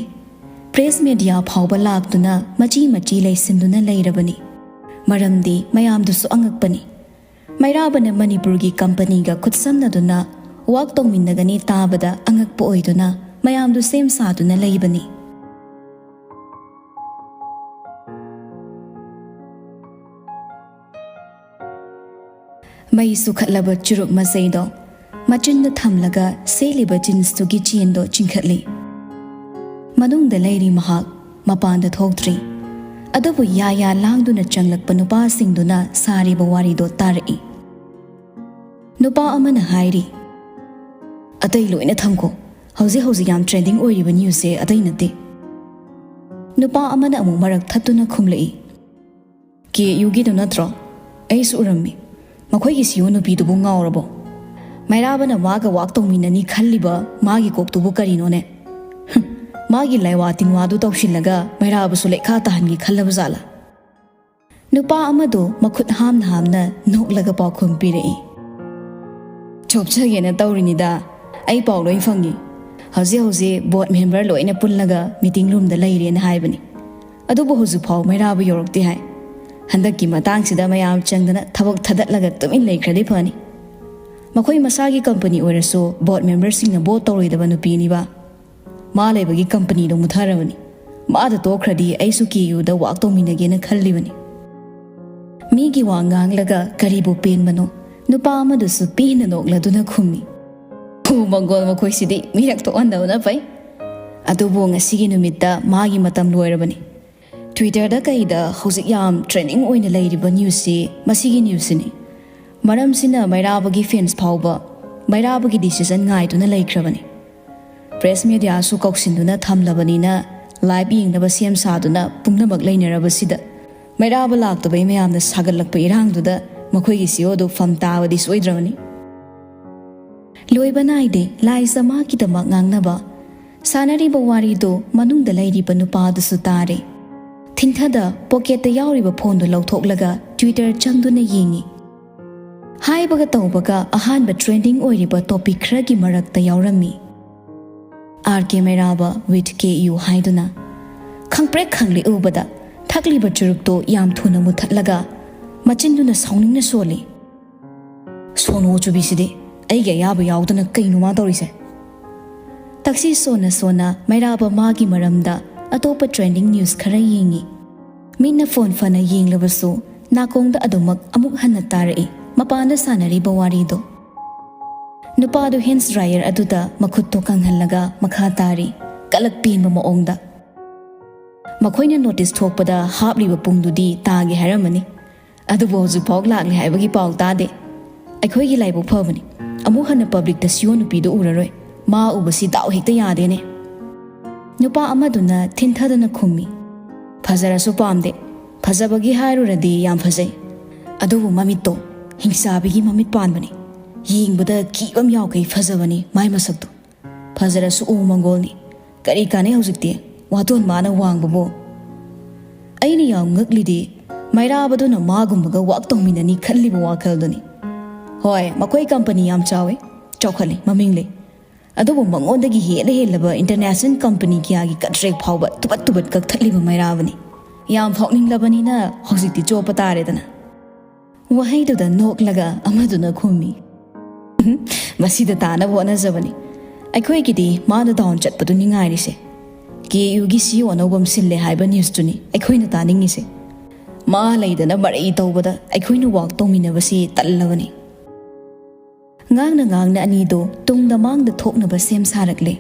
ꯄ꯭ꯔꯦꯁ ꯃꯦꯗꯤꯌꯥ ꯐꯥꯎꯕ ꯂꯥꯛꯇꯨꯅ ꯃꯆꯤ ꯃꯆꯤ ꯂꯩꯁꯤꯟꯗꯨꯅ ꯂꯩꯔꯕꯅꯤ꯫ ꯃꯔꯝꯗꯤ ꯃꯌꯥꯝꯗꯨꯁꯨ ꯑꯉꯛꯄꯅꯤ꯫ ꯃꯩꯔꯥꯕꯅ ꯃꯅꯤꯄꯨꯔꯒꯤ ꯀꯝꯄꯅꯤꯒ ꯈꯨꯠꯁꯝꯅꯗꯨꯅ ꯋꯥꯛ ꯇꯧꯃꯤꯟꯅꯒꯅꯤ ꯇꯥꯕꯗ ꯑꯉꯛꯄ ꯑꯣꯏꯗꯨꯅ ꯃꯌꯥꯝꯗꯨ ꯁꯦꯝ ꯁꯥꯗꯨꯅ ꯂꯩꯕꯅꯤ꯫ ꯃꯩ ꯁꯨꯈꯠꯂꯕ ꯆꯨꯔꯨꯞ ꯃꯆꯩꯗꯣ ꯃꯆꯤꯟꯗ ꯊꯝꯂꯒ ꯁꯦꯠꯂꯤꯕ ꯖꯤꯟꯁꯇꯨꯒꯤ ꯆꯦꯟꯗꯣ ꯆꯤꯡꯈꯠꯂꯤ꯫ ꯃꯅꯨꯡꯗ ꯂꯩꯔꯤ ꯃꯍꯥꯛ, ꯃꯄꯥꯟꯗ ꯊꯣꯛꯇ꯭ꯔꯤ꯫ ꯑꯗꯨꯕꯨ ꯌꯥ ꯌꯥ ꯂꯥꯡꯗꯨꯅ ꯆꯪꯂꯛꯄ ꯅꯨꯄꯥꯁꯤꯡꯗꯨꯅ ꯁꯥꯔꯤꯕ ꯋꯥꯔꯤꯗꯣ ꯇꯥꯔꯛꯏ꯫ ꯅꯨꯄꯥ ꯑꯃꯅ ꯍꯥꯏꯔꯤ, "ꯑꯇꯩ ꯂꯣꯏꯅ ꯊꯝꯈꯣ, ꯍꯧꯖꯤꯛ ꯍꯧꯖꯤꯛ ꯌꯥꯝ ꯇ꯭ꯔꯦꯟꯗꯤꯡ ꯑꯣꯏꯔꯤꯕ ꯅ꯭ꯌꯨꯁꯁꯦ ꯑꯇꯩ ꯅꯠꯇꯦ꯫" ꯅꯨꯄꯥ ꯑꯃꯅ ꯑꯃꯨꯛ ꯃꯔꯛ ꯊꯠꯇꯨꯅ ꯈꯨꯝꯂꯛꯏ, "ꯀꯦ ꯌꯨꯒꯤꯗꯨ ꯅꯠꯇ꯭ꯔꯣ? ꯑꯩꯁꯨ ꯎꯔꯝꯃꯤ꯫ ꯃꯈꯣꯏꯒꯤ ꯁꯤꯌꯣ ꯅꯨꯄꯤꯗꯨꯕꯨ ꯉꯥꯎꯔꯕꯣ? ꯃꯩꯔꯥꯕꯅ ꯃꯥꯒ ꯋꯥꯛ ꯇꯧꯃꯤꯟꯅꯅꯤ ꯈꯜꯂꯤꯕ ꯃꯥꯒꯤ ꯀꯣꯛꯇꯨꯕꯨ ꯀꯔꯤꯅꯣꯅꯦ? ꯍꯨꯝ, ꯃꯥꯒꯤ ꯂꯥꯏꯋꯥ ꯇꯤꯟꯋꯥꯗꯨ ꯇꯧꯁꯤꯜꯂꯒ ꯃꯩꯔꯥꯕꯁꯨ ꯂꯩꯈꯥ ꯇꯥꯍꯟꯒꯦ ꯈꯜꯂꯕ ꯖꯥꯠꯂꯥ?" ꯅꯨꯄꯥ ꯑꯃꯗꯨ ꯃꯈꯨꯠ ꯍꯥꯝꯅ ꯍꯥꯝꯅ ꯅꯣꯛꯂꯒ ꯄꯥꯎꯈꯨꯝ ꯄꯤꯔꯛꯏ, "ꯆꯣꯞꯆꯒꯦꯅ ꯇꯧꯔꯤꯅꯤꯗ꯫ ꯑꯩ ꯄꯥꯎ ꯂꯣꯏ ꯐꯪꯉꯤ꯫ ꯍꯧꯖꯤꯛ ꯍꯧꯖꯤꯛ ꯕꯣꯔꯗ ꯃꯦꯝꯕꯔ ꯂꯣꯏꯅ ꯄꯨꯜꯂꯒ ꯃꯤꯇꯤꯡ ꯔꯨꯝꯗ ꯂꯩꯔꯦꯅ ꯍꯥꯏꯕꯅꯤ꯫ ꯑꯗꯨꯕꯨ ꯍꯧꯖꯤꯛꯐꯥꯎ ꯃꯩꯔꯥꯕ ꯌꯧꯔꯛꯇꯦ ꯍꯥꯏ꯫ ꯍꯟꯗꯛꯀꯤ ꯃꯇꯥꯡꯁꯤꯗ ꯃꯌꯥꯝ ꯆꯪꯗꯅ ꯊꯕꯛ ꯊꯥꯗꯠꯂꯒ ꯇꯨꯃꯤꯟ ꯂꯩꯈ꯭ꯔꯗꯤ ꯐꯅꯤ꯫ ꯃꯈꯣꯏ ꯃꯁꯥꯒꯤ ꯀꯝꯄꯅꯤ ꯑꯣꯏꯔꯁꯨ ꯕꯣꯔꯗ ꯃꯦꯝꯕꯔꯁꯤꯡꯅ ꯚꯣꯠ ꯇꯧꯔꯣꯏꯗꯕ ꯅꯨꯄꯤꯅꯤꯕ꯫ ꯃꯥ ꯂꯩꯕꯒꯤ ꯀꯝꯄꯅꯤꯗꯣ ꯃꯨꯠꯊꯔꯕꯅꯤ꯫ ꯃꯥꯗ ꯇꯣꯛꯈ꯭ꯔꯗꯤ ꯑꯩꯁꯨ ꯀꯦ ꯌꯨꯗ ꯋꯥꯛ ꯇꯧꯃꯤꯟꯅꯒꯦꯅ ꯈꯜꯂꯤꯕꯅꯤ꯫" ꯃꯤꯒꯤ ꯋꯥ ꯉꯥꯡꯂꯒ ꯀꯔꯤꯕꯨ ꯄꯦꯟꯕꯅꯣ? ꯅꯨꯄꯥ ꯑꯃꯗꯨꯁꯨ ꯄꯦꯟꯅ ꯅꯣꯛꯂꯗꯨꯅ ꯈꯨꯝꯃꯤ, "ꯈꯨ ꯃꯪꯒꯣꯜ ꯃꯈꯣꯏꯁꯤꯗꯤ ꯃꯤꯔꯛ ꯊꯣꯛꯍꯟꯗꯕꯅ ꯐꯩ꯫" ꯑꯗꯨꯕꯨ ꯉꯁꯤꯒꯤ ꯅꯨꯃꯤꯠꯇ ꯃꯥꯒꯤ ꯃꯇꯝ ꯂꯣꯏꯔꯕꯅꯤ꯫ ꯇ꯭ꯋꯤꯇꯔꯗ ꯀꯩꯗ ꯍꯧꯖꯤꯛ ꯌꯥꯝ ꯇ꯭ꯔꯦꯟꯗꯤꯡ ꯑꯣꯏꯅ ꯂꯩꯔꯤꯕ ꯅ꯭ꯌꯨꯁꯁꯤ ꯃꯁꯤꯒꯤ ꯅ꯭ꯌꯨꯁꯁꯤꯅꯤ꯫ ꯃꯔꯝꯁꯤꯅ ꯃꯩꯔꯥꯕꯒꯤ ꯐꯦꯟꯁ ꯐꯥꯎꯕ ꯃꯩꯔꯥꯕꯒꯤ ꯗꯤꯁꯤꯖꯟ ꯉꯥꯏꯗꯨꯅ ꯂꯩꯈ꯭ꯔꯕꯅꯤ꯫ ꯄ꯭ꯔꯦꯁ ꯃꯦꯗꯤꯌꯥꯁꯨ ꯀꯧꯁꯤꯟꯗꯨꯅ ꯊꯝꯂꯕꯅꯤꯅ ꯂꯥꯏꯚ ꯌꯦꯡꯅꯕ ꯁꯦꯝ ꯁꯥꯗꯨꯅ ꯄꯨꯝꯅꯃꯛ ꯂꯩꯅꯔꯕꯁꯤꯗ ꯃꯩꯔꯥꯕ ꯂꯥꯛꯇꯕꯩ ꯃꯌꯥꯝꯅ ꯁꯥꯒꯠꯂꯛꯄ ꯏꯔꯥꯡꯗꯨꯗ ꯃꯈꯣꯏꯒꯤ ꯁꯤꯌꯣꯗꯨ ꯐꯝ ꯇꯥꯕꯗꯤ ꯁꯣꯏꯗ꯭ꯔꯕꯅꯤ꯫ ꯂꯣꯏꯕ ꯅꯥꯏꯗꯦ ꯂꯥꯏꯖ ꯃꯥꯒꯤꯗꯃꯛ ꯉꯥꯡꯅꯕ꯫ ꯁꯥꯟꯅꯔꯤꯕ ꯋꯥꯔꯤꯗꯨ ꯃꯅꯨꯡꯗ ꯂꯩꯔꯤꯕ ꯅꯨꯄꯥꯗꯨꯁꯨ ꯇꯥꯔꯦ꯫ ꯊꯤꯟꯊꯗ ꯄꯣꯀꯦꯠꯇ ꯌꯥꯎꯔꯤꯕ ꯐꯣꯟꯗꯨ ꯂꯧꯊꯣꯛꯂꯒ Twitter ꯆꯪꯗꯨꯅ ꯌꯦꯡꯏ꯫ ꯍꯥꯏꯕꯒ ꯇꯧꯕꯒ ꯑꯍꯥꯟꯕ trending ꯑꯣꯏꯔꯤꯕ topic ꯈꯔꯒꯤ ꯃꯔꯛꯇ ꯌꯥꯎꯔꯝꯃꯤ꯫ "R K Meiraba with K U" ꯍꯥꯏꯗꯨꯅ꯫ ꯈꯪꯄ꯭ꯔꯦꯛ ꯈꯪꯂꯤ ꯎꯕꯗ ꯊꯛꯂꯤꯕ ꯆꯨꯔꯨꯞꯇꯨ ꯌꯥꯝ ꯊꯨꯅ ꯃꯨꯊꯠꯂꯒ ꯃꯆꯤꯟꯗꯨꯅ ꯁꯥꯎꯅꯤꯡꯅ ꯁꯣꯜꯂꯤ꯫ "ꯁꯣꯅꯣ ꯆꯨꯕꯤꯁꯤꯗꯤ ꯑꯩꯒꯤ ꯑꯌꯥꯕ ꯌꯥꯎꯗꯅ ꯀꯩꯅꯣ ꯃꯥ ꯇꯧꯔꯤꯁꯦ?" ꯇꯛꯁꯤ ꯁꯣꯟꯅ ꯁꯣꯟꯅ ꯃꯩꯔꯥꯕ ꯃꯥꯒꯤ ꯃꯔꯝꯗ ꯑꯇꯣꯞꯄ trending news ꯈꯔ ꯌꯦꯡꯏ꯫ ꯃꯤꯠꯅ ꯐꯣꯟ ꯐꯅ ꯌꯦꯡꯂꯕꯁꯨ ꯅꯥꯀꯣꯡꯗ ꯑꯗꯨꯃꯛ ꯑꯃꯨꯛ ꯍꯟꯅ ꯇꯥꯔꯛꯏ ꯃꯄꯥꯟꯗ ꯁꯥꯟꯅꯔꯤꯕ ꯋꯥꯔꯤꯗꯣ꯫ ꯅꯨꯄꯥꯗꯨ hand dryer ꯑꯗꯨꯗ ꯃꯈꯨꯠꯇꯣ ꯀꯪꯍꯜꯂꯒ ꯃꯈꯥ ꯇꯥꯔꯤ, ꯀꯂꯛ ꯄꯦꯟꯕ ꯃꯑꯣꯡꯗ꯫ "ꯃꯈꯣꯏꯅ notice ꯊꯣꯛꯄꯗ ꯍꯥꯞꯂꯤꯕ ꯄꯨꯡꯗꯨꯗꯤ ꯇꯥꯒꯦ ꯍꯥꯏꯔꯝꯃꯅꯤ꯫ ꯑꯗꯨꯕꯨ ꯍꯧꯖꯤꯛꯐꯥꯎ ꯂꯥꯛꯂꯦ ꯍꯥꯏꯕꯒꯤ ꯄꯥꯎ ꯇꯥꯗꯦ꯫ ꯑꯩꯈꯣꯏꯒꯤ ꯂꯥꯏꯕꯛ ꯐꯕꯅꯤ꯫ ꯑꯃꯨꯛ ꯍꯟꯅ publicꯇ ꯁꯤꯑꯣ ꯅꯨꯄꯤꯗꯨ ꯎꯔꯔꯣꯏ꯫ ꯃꯥ ꯎꯕꯁꯤ ꯗꯥꯎ ꯍꯦꯛꯇ ꯌꯥꯗꯦꯅꯦ꯫" ꯅꯨꯄꯥ ꯑꯃꯗꯨꯅ ꯊꯤꯟꯊꯗꯅ ꯈꯨꯝꯃꯤ, "ꯐꯖꯔꯁꯨ ꯄꯥꯝꯗꯦ꯫ ꯐꯖꯕꯒꯤ ꯍꯥꯏꯔꯨꯔꯗꯤ ꯌꯥꯝ ꯐꯖꯩ꯫ ꯑꯗꯨꯕꯨ ꯃꯃꯤꯠꯇꯣ ꯍꯤꯡꯆꯥꯕꯤꯒꯤ ꯃꯃꯤꯠ ꯄꯥꯟꯕꯅꯤ꯫ ꯌꯦꯡꯕꯗ ꯀꯤꯕ ꯑꯃ ꯌꯥꯎꯈꯩ ꯐꯖꯕꯅꯤ ꯃꯥꯏ ꯃꯁꯛꯇꯣ꯫ ꯐꯖꯔꯁꯨ ꯎ ꯃꯪꯒꯣꯜꯅꯤ꯫ ꯀꯔꯤ ꯀꯥꯟꯅꯩ ꯍꯧꯖꯤꯛꯇꯤ? ꯋꯥꯇꯣꯟ ꯃꯥꯅ ꯋꯥꯡꯕꯕꯨ?" ꯑꯩꯅ ꯌꯥꯝ ꯉꯛꯂꯤꯗꯤ ꯃꯩꯔꯥꯕꯗꯨꯅ ꯃꯥꯒꯨꯝꯕꯒ work ꯇꯧꯃꯤꯟꯅꯅꯤ ꯈꯜꯂꯤꯕ ꯋꯥꯈꯜꯗꯨꯅꯤ꯫ ꯍꯣꯏ, ꯃꯈꯣꯏ company ꯌꯥꯝ ꯆꯥꯎꯋꯤ, ꯆꯥꯎꯈꯠꯂꯤ, ꯃꯃꯤꯡ ꯂꯩ꯫ ꯑꯗꯨꯕꯨ ꯃꯉꯣꯟꯗꯒꯤ ꯍꯦꯟꯅ ꯍꯦꯜꯂꯕ international company ꯀꯌꯥꯒꯤ contract ꯐꯥꯎꯕ ꯇꯨꯕꯠ ꯇꯨꯕꯠ ꯀꯛꯊꯠꯂꯤꯕ ꯃꯩꯔꯥꯕꯅꯤ꯫ ꯌꯥꯝ ꯐꯥꯎꯅꯤꯡꯂꯕꯅꯤꯅ ꯍꯧꯖꯤꯛꯇꯤ ꯆꯣꯞꯄ ꯇꯥꯔꯦꯗꯅ꯫ ꯋꯥꯍꯩꯗꯨꯗ ꯅꯣꯛꯂꯒ ꯑꯃꯗꯨꯅ ꯈꯨꯝꯃꯤ, "ꯃꯁꯤꯗ ꯇꯥꯅꯕ ꯍꯣꯠꯅꯖꯕꯅꯤ꯫ ꯑꯩꯈꯣꯏꯒꯤꯗꯤ ꯃꯥꯅ down ꯆꯠꯄꯗꯨꯅꯤ ꯉꯥꯏꯔꯤꯁꯦ꯫ K Uꯒꯤ C E O ꯑꯅꯧꯕ ꯑꯃ ꯁꯤꯜꯂꯦ ꯍꯥꯏꯕ newsꯇꯨꯅꯤ ꯑꯩꯈꯣꯏꯅ ꯇꯥꯅꯤꯡꯉꯤꯁꯦ꯫ ꯃꯥ ꯂꯩꯗꯅ ꯃꯔꯩ ꯇꯧꯕꯗ ꯑꯩꯈꯣꯏꯅ work ꯇꯧꯃꯤꯟꯅꯕꯁꯤ ꯇꯜꯂꯕꯅꯤ꯫" ꯉꯥꯡꯅ ꯉꯥꯡꯅ ꯑꯅꯤꯗꯣ ꯇꯨꯡꯗ ꯃꯥꯡꯗ ꯊꯣꯛꯅꯕ ꯁꯦꯝ ꯁꯥꯔꯛꯂꯦ꯫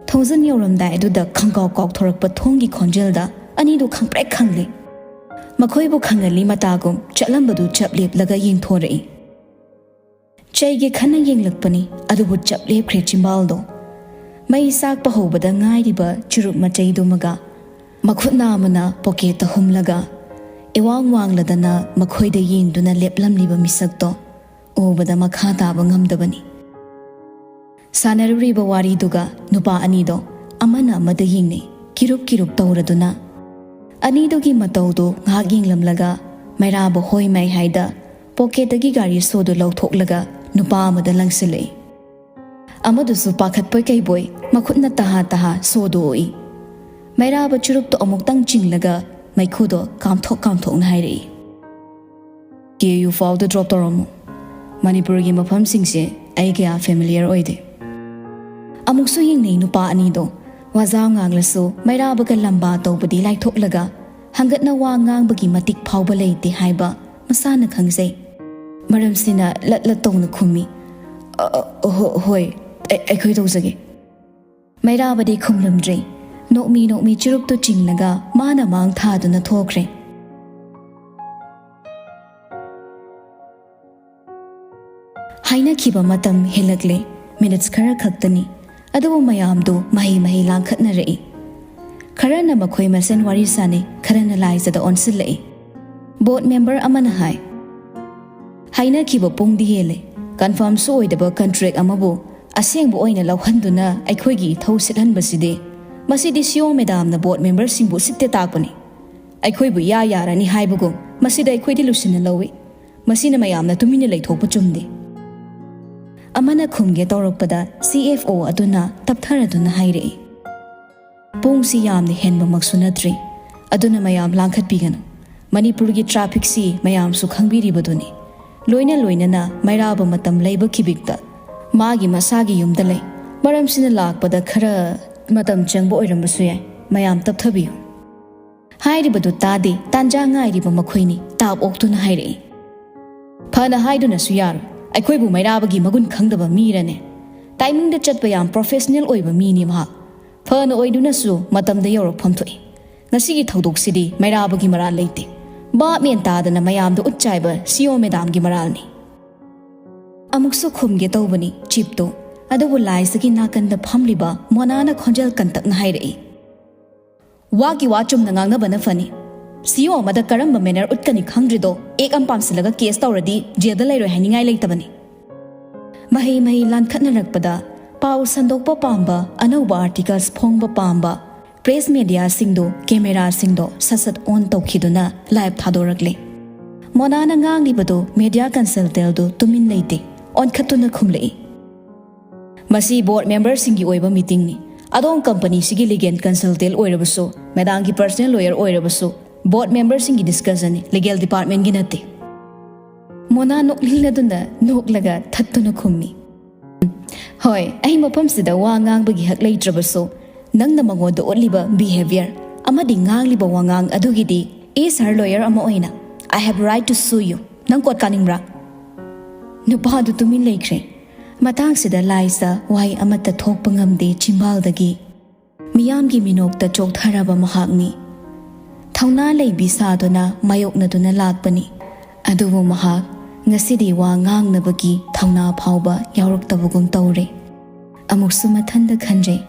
ꯊꯣꯡꯖꯤꯟ ꯌꯧꯔꯝꯗꯥꯏ ꯑꯗꯨꯗ ꯈꯪꯀꯥꯎ ꯀꯥꯎꯊꯣꯔꯛꯄ ꯊꯣꯡꯒꯤ ꯈꯣꯟꯖꯦꯜꯗ ꯑꯅꯤꯗꯨ ꯈꯪꯄ꯭ꯔꯦꯛ ꯈꯪꯂꯦ꯫ ꯃꯈꯣꯏꯕꯨ ꯈꯪꯍꯜꯂꯤ ꯃꯇꯥꯒꯨꯝ ꯆꯠꯂꯝꯕꯗꯨ ꯆꯞ ꯂꯦꯞꯂꯒ ꯌꯦꯡꯊꯣꯔꯛꯏ꯫ ꯆꯩꯒꯦ ꯈꯟꯅ ꯌꯦꯡꯂꯛꯄꯅꯤ, ꯑꯗꯨꯕꯨ ꯆꯞ ꯂꯦꯞꯈ꯭ꯔꯦ ꯆꯤꯝꯕꯥꯜꯗꯣ꯫ ꯃꯩ ꯆꯥꯛꯄ ꯍꯧꯕꯗ ꯉꯥꯏꯔꯤꯕ ꯆꯨꯔꯨꯞ ꯃꯆꯩꯗꯨꯃꯒ ꯃꯈꯨꯠ ꯅꯥꯝꯃꯅ ꯄꯣꯀꯦꯠꯇ ꯍꯨꯝꯂꯒ ꯏꯋꯥꯡ ꯋꯥꯡꯂꯗꯅ ꯃꯈꯣꯏꯗ ꯌꯦꯡꯗꯨꯅ ꯂꯦꯞꯂꯝꯂꯤꯕ ꯃꯤꯁꯛꯇꯣ ꯎꯕꯗ ꯃꯈꯥ ꯇꯥꯕ ꯉꯝꯗꯕꯅꯤ꯫ ꯁꯥꯟꯅꯔꯨꯔꯤꯕ ꯋꯥꯔꯤꯗꯨꯒ ꯅꯨꯄꯥ ꯑꯅꯤꯗꯣ ꯑꯃꯅ ꯑꯃꯗ ꯌꯦꯡꯅꯩ, ꯀꯤꯔꯨꯞ ꯀꯤꯔꯨꯞ ꯇꯧꯔꯗꯨꯅ꯫ ꯑꯅꯤꯗꯨꯒꯤ ꯃꯇꯧꯗꯨ ꯉꯥꯏꯍꯥꯛ ꯌꯦꯡꯂꯝꯂꯒ ꯃꯩꯔꯥꯕ ꯍꯣꯏ ꯃꯥꯏ ꯍꯥꯏꯗ ꯄꯣꯀꯦꯠꯇꯒꯤ ꯒꯥꯔꯤ ꯁꯣꯗꯨ ꯂꯧꯊꯣꯛꯂꯒ ꯅꯨꯄꯥ ꯑꯃꯗ ꯂꯪꯁꯤꯜꯂꯛꯏ꯫ ꯑꯃꯗꯨꯁꯨ ꯄꯥꯈꯠꯄꯣꯏ ꯀꯩꯕꯣꯏ ꯃꯈꯨꯠꯅ ꯇꯍꯥ ꯇꯍꯥ ꯁꯣꯗꯨ ꯑꯣꯛꯏ꯫ ꯃꯩꯔꯥꯕ ꯆꯨꯔꯨꯞꯇꯣ ꯑꯃꯨꯛꯇꯪ ꯆꯤꯡꯂꯒ ꯃꯩꯈꯨꯗꯣ ꯀꯥꯝꯊꯣꯛ ꯀꯥꯝꯊꯣꯛꯅ ꯍꯥꯏꯔꯛꯏ꯫ "ꯀꯦ ꯌꯨ ꯐꯥꯎꯗ ꯗ꯭ꯔꯣꯞ ꯇꯧꯔꯝꯃꯨ꯫ ꯃꯅꯤꯄꯨꯔꯒꯤ ꯃꯐꯝꯁꯤꯡꯁꯦ ꯑꯩ ꯀꯌꯥ ꯐꯦꯃꯤꯂꯤꯌꯔ ꯑꯣꯏꯗꯦ"꯫ ꯑꯃꯨꯛꯁꯨ ꯌꯦꯡꯅꯩ ꯅꯨꯄꯥ ꯑꯅꯤꯗꯣ꯫ ꯋꯥꯖꯥꯎ ꯉꯥꯡꯂꯁꯨ ꯃꯩꯔꯥꯕꯒ ꯂꯝꯕꯥ ꯇꯧꯕꯗꯤ ꯂꯥꯏꯊꯣꯛꯂꯒ ꯍꯪꯒꯠꯅ ꯋꯥ ꯉꯥꯡꯕꯒꯤ ꯃꯇꯤꯛ ꯐꯥꯎꯕ ꯂꯩꯇꯦ ꯍꯥꯏꯕ ꯃꯁꯥꯅ ꯈꯪꯖꯩ꯫ ꯃꯔꯝꯁꯤꯅ ꯂꯠ ꯂꯠ ꯇꯧꯅ ꯈꯨꯝꯃꯤ, "ꯑ, ꯑ, ꯍꯣ-, ꯍꯣꯏ, ꯑꯩ-, ꯑꯩꯈꯣꯏ ꯇꯧꯖꯒꯦ"꯫ ꯃꯩꯔꯥꯕꯗꯤ ꯈꯨꯝꯂꯝꯗ꯭ꯔꯦ꯫ ꯅꯣꯛꯃꯤ ꯅꯣꯛꯃꯤ ꯆꯨꯔꯨꯞꯇꯨ ꯆꯤꯡꯂꯒ ꯃꯥꯅ ꯃꯥꯡ ꯊꯥꯗꯨꯅ ꯊꯣꯛꯈ꯭ꯔꯦ꯫ ꯍꯥꯏꯅꯈꯤꯕ ꯃꯇꯝ ꯍꯦꯜꯂꯛꯂꯦ꯫ ꯃꯤꯅꯤꯠꯁ ꯈꯔ ꯈꯛꯇꯅꯤ꯫ ꯑꯗꯨꯕꯨ ꯃꯌꯥꯝꯗꯨ ꯃꯍꯩ ꯃꯍꯩ ꯂꯥꯡꯈꯠꯅꯔꯛꯏ꯫ ꯈꯔꯅ ꯃꯈꯣꯏ ꯃꯁꯦꯟ ꯋꯥꯔꯤ ꯁꯥꯅꯩ, ꯈꯔꯅ ꯂꯥꯏꯖꯗ ꯑꯣꯟꯁꯤꯜꯂꯛꯏ꯫ ꯕꯣꯔꯗ ꯃꯦꯝꯕꯔ ꯑꯃꯅ ꯍꯥꯏ, "ꯍꯥꯏꯅꯈꯤꯕ ꯄꯨꯡꯗꯤ ꯍꯦꯜꯂꯦ꯫ ꯀꯟꯐꯥꯔꯝꯁꯨ ꯑꯣꯏꯗꯕ ꯀꯟꯇ꯭ꯔꯦꯛ ꯑꯃꯕꯨ ꯑꯁꯦꯡꯕ ꯑꯣꯏꯅ ꯂꯧꯍꯟꯗꯨꯅ ꯑꯩꯈꯣꯏꯒꯤ ꯏꯊꯧ ꯁꯤꯠꯍꯟꯕꯁꯤꯗꯤ, ꯃꯁꯤꯗꯤ ꯁꯤꯑꯣ ꯃꯦꯗꯥꯝꯅ ꯕꯣꯔꯗ ꯃꯦꯝꯕꯔꯁꯤꯡꯕꯨ ꯎꯁꯤꯠꯇꯦ ꯇꯥꯛꯄꯅꯤ꯫ ꯑꯩꯈꯣꯏꯕꯨ ꯏꯌꯥ ꯌꯥꯔꯅꯤ ꯍꯥꯏꯕꯒꯨꯝ ꯃꯁꯤꯗ ꯑꯩꯈꯣꯏꯗꯤ ꯂꯨꯁꯤꯟꯅ ꯂꯧꯏ꯫ ꯃꯁꯤꯅ ꯃꯌꯥꯝꯅ ꯇꯨꯃꯤꯟꯅ ꯂꯩꯊꯣꯛꯄ ꯆꯨꯝꯗꯦ"꯫ ꯑꯃꯅ ꯈꯨꯝꯒꯦ ꯇꯧꯔꯛꯄꯗ ꯁꯤ ꯑꯦꯐ ꯑꯣ ꯑꯗꯨꯅ ꯇꯞꯊꯔꯗꯨꯅ ꯍꯥꯏꯔꯛꯏ, "ꯄꯨꯡꯁꯤ ꯌꯥꯝꯅ ꯍꯦꯟꯕꯃꯛꯁꯨ ꯅꯠꯇ꯭ꯔꯤ, ꯑꯗꯨꯅ ꯃꯌꯥꯝ ꯂꯥꯡꯈꯠꯄꯤꯒꯅꯨ꯫ ꯃꯅꯤꯄꯨꯔꯒꯤ ꯇ꯭ꯔꯥꯐꯤꯛꯁꯤ ꯃꯌꯥꯝꯁꯨ ꯈꯪꯕꯤꯔꯤꯕꯗꯨꯅꯤ꯫ ꯂꯣꯏꯅ ꯂꯣꯏꯅꯅ ꯃꯩꯔꯥꯕ ꯃꯇꯝ ꯂꯩꯕ ꯈꯤꯕꯤꯛꯇ ꯃꯥꯒꯤ ꯃꯁꯥꯒꯤ ꯌꯨꯝꯗ ꯂꯩ꯫ ꯃꯔꯝꯁꯤꯅ ꯂꯥꯛꯄꯗ ꯈꯔ ꯃꯇꯝ ꯆꯪꯕ ꯑꯣꯏꯔꯝꯕꯁꯨ ꯌꯥꯏ꯫ ꯃꯌꯥꯝ ꯇꯞꯊꯕꯤꯌꯨ"꯫ ꯍꯥꯏꯔꯤꯕꯗꯨ ꯇꯥꯗꯦ, ꯇꯥꯟꯖꯥ ꯉꯥꯏꯔꯤꯕ ꯃꯈꯣꯏꯅꯤ ꯇꯥꯞ ꯑꯣꯛꯇꯨꯅ ꯍꯥꯏꯔꯛꯏ, "ꯐꯅ ꯍꯥꯏꯗꯨꯅꯁꯨ ꯌꯥꯔꯣꯏ꯫ ꯑꯩꯈꯣꯏꯕꯨ ꯃꯩꯔꯥꯕꯒꯤ ꯃꯒꯨꯟ ꯈꯪꯗꯕ ꯃꯤꯔꯅꯦ? ꯇꯥꯏꯃꯤꯡꯗ ꯆꯠꯄ ꯌꯥꯝ ꯄ꯭ꯔꯣꯐꯦꯁꯅꯦꯜ ꯑꯣꯏꯕ ꯃꯤꯅꯤ ꯃꯍꯥꯛ꯫ ꯐꯅ ꯑꯣꯏꯗꯨꯅꯁꯨ ꯃꯇꯝꯗ ꯌꯧꯔꯛꯐꯝ ꯊꯣꯛꯏ꯫ ꯉꯁꯤꯒꯤ ꯊꯧꯗꯣꯛꯁꯤꯗꯤ ꯃꯩꯔꯥꯕꯒꯤ ꯃꯔꯥꯜ ꯂꯩꯇꯦ꯫ ꯚꯥꯞ ꯃꯦꯟ ꯇꯥꯗꯅ ꯃꯌꯥꯝꯗ ꯎꯠ ꯆꯥꯏꯕ ꯁꯤꯑꯣ ꯃꯦꯗꯥꯝꯒꯤ ꯃꯔꯥꯜꯅꯤ"꯫ ꯑꯃꯨꯛꯁꯨ ꯈꯨꯝꯒꯦ ꯇꯧꯕꯅꯤ ꯆꯤꯞꯇꯣ, ꯑꯗꯨꯕꯨ ꯂꯥꯏꯁꯤꯒꯤ ꯅꯥꯀꯟꯗ ꯐꯝꯂꯤꯕ ꯃꯣꯅꯥꯅ ꯈꯣꯟꯖꯦꯜ ꯀꯟꯇꯛꯅ ꯍꯥꯏꯔꯛꯏ, "ꯋꯥꯒꯤ ꯋꯥ ꯆꯨꯝꯅ ꯉꯥꯡꯅꯕꯅ ꯐꯅꯤ꯫ ꯁꯤꯑꯣ ꯑꯃꯗ ꯀꯔꯝꯕ ꯃꯦꯅꯔ ꯎꯠꯀꯅꯤ ꯈꯪꯗ꯭ꯔꯤꯗꯣ, ꯑꯦꯛ ꯑꯃ ꯄꯥꯝꯁꯤꯜꯂꯒ ꯀꯦꯁ ꯇꯧꯔꯗꯤ ꯖꯦꯜꯗ ꯂꯩꯔꯣꯏ ꯍꯥꯏꯅꯤꯡꯉꯥꯏ ꯂꯩꯇꯕꯅꯤ"꯫ ꯃꯍꯩ ꯃꯍꯩ ꯂꯥꯟꯈꯠꯅꯔꯛꯄꯗ ꯄꯥꯎ ꯁꯟꯗꯣꯛꯄ ꯄꯥꯝꯕ, ꯑꯅꯧꯕ ꯑꯥꯔꯇꯤꯀꯜꯁ ꯐꯣꯡꯕ ꯄꯥꯝꯕ ꯄ꯭ꯔꯦꯁ ꯃꯦꯗꯤꯌꯥꯁꯤꯡꯗꯨ ꯀꯦꯃꯦꯔꯥꯁꯤꯡꯗꯣ ꯁꯠ ꯁꯠ ꯑꯣꯟ ꯇꯧꯈꯤꯗꯨꯅ ꯂꯥꯏꯚ ꯊꯥꯗꯣꯔꯛꯂꯦ꯫ ꯃꯣꯅꯥꯅ ꯉꯥꯡꯂꯤꯕꯗꯨ ꯃꯦꯗꯤꯌꯥ ꯀꯟꯁꯜꯇꯦꯟꯗꯨ ꯇꯨꯃꯤꯟ ꯂꯩꯇꯦ, ꯑꯣꯟꯈꯠꯇꯨꯅ ꯈꯨꯝꯂꯛꯏ꯫ "ꯃꯁꯤ ꯕꯣꯔꯗ ꯃꯦꯝꯕꯔꯁꯤꯡꯒꯤ ꯑꯣꯏꯕ ꯃꯤꯇꯤꯡꯅꯤ꯫ ꯑꯗꯣꯝ ꯀꯝꯄꯅꯤꯁꯤꯒꯤ ꯂꯤꯒꯦꯜ ꯀꯟꯁꯜꯇꯦꯟ ꯑꯣꯏꯔꯕꯁꯨ, ꯃꯦꯗꯥꯝꯒꯤ ꯄꯔꯁꯅꯦꯜ ꯂꯣꯌꯔ ꯑꯣꯏꯔꯕꯁꯨ, ꯕꯣꯔꯗ ꯃꯦꯝꯕꯔꯁꯤꯡꯒꯤ ꯗꯤꯁꯀꯁꯟꯅꯤ, ꯂꯤꯒꯦꯜ ꯗꯤꯄꯥꯔꯠꯃꯦꯟꯒꯤ ꯅꯠꯇꯦ"꯫ ꯃꯣꯅꯥ ꯅꯣꯛꯅꯤꯡꯂꯗꯨꯅ ꯅꯣꯛꯂꯒ ꯊꯠꯇꯨꯅ ꯈꯨꯝꯃꯤ꯫ "ꯍꯣꯏ, ꯑꯩ ꯃꯐꯝꯁꯤꯗ ꯋꯥ ꯉꯥꯡꯕꯒꯤ ꯍꯛ ꯂꯩꯇ꯭ꯔꯕꯁꯨ, ꯅꯪꯅ ꯃꯉꯣꯟꯗ ꯎꯠꯂꯤꯕ ꯕꯤꯍꯦꯕꯤꯌꯔ ꯑꯃꯗꯤ ꯉꯥꯡꯂꯤꯕ ꯋꯥꯉꯥꯡ ꯑꯗꯨꯒꯤꯗꯤ, as her lawyer ꯑꯃ ꯑꯣꯏꯅ, I have right to sue you꯫ ꯅꯪ ꯀꯣꯔꯠ ꯀꯥꯅꯤꯡꯕ꯭ꯔꯥ?" ꯅꯨꯄꯥꯗꯨ ꯇꯨꯃꯤꯟ ꯂꯩꯈ꯭ꯔꯦ꯫ ꯃꯇꯥꯡꯁꯤꯗ ꯂꯥꯏꯖ ꯋꯥꯍꯩ ꯑꯃꯠꯇ ꯊꯣꯛꯄ ꯉꯝꯗꯦ ꯆꯤꯝꯕꯥꯜꯗꯒꯤ꯫ ꯃꯤꯌꯥꯝꯒꯤ ꯃꯤꯅꯣꯛꯇ ꯆꯣꯛꯊꯔꯕ ꯃꯍꯥꯛꯅꯤ꯫ ꯊꯧꯅꯥ ꯂꯩꯕꯤ ꯁꯥꯗꯨꯅ ꯃꯥꯌꯣꯛꯅꯗꯨꯅ ꯂꯥꯛꯄꯅꯤ꯫ ꯑꯗꯨꯕꯨ ꯃꯍꯥꯛ ꯉꯁꯤꯗꯤ ꯋꯥ ꯉꯥꯡꯅꯕꯒꯤ ꯊꯧꯅꯥ ꯐꯥꯎꯕ ꯌꯥꯎꯔꯛꯇꯕꯒꯨꯝ ꯇꯧꯔꯦ꯫ ꯑꯃꯨꯛꯁꯨ ꯃꯊꯟꯗ ꯈꯟꯖꯩ,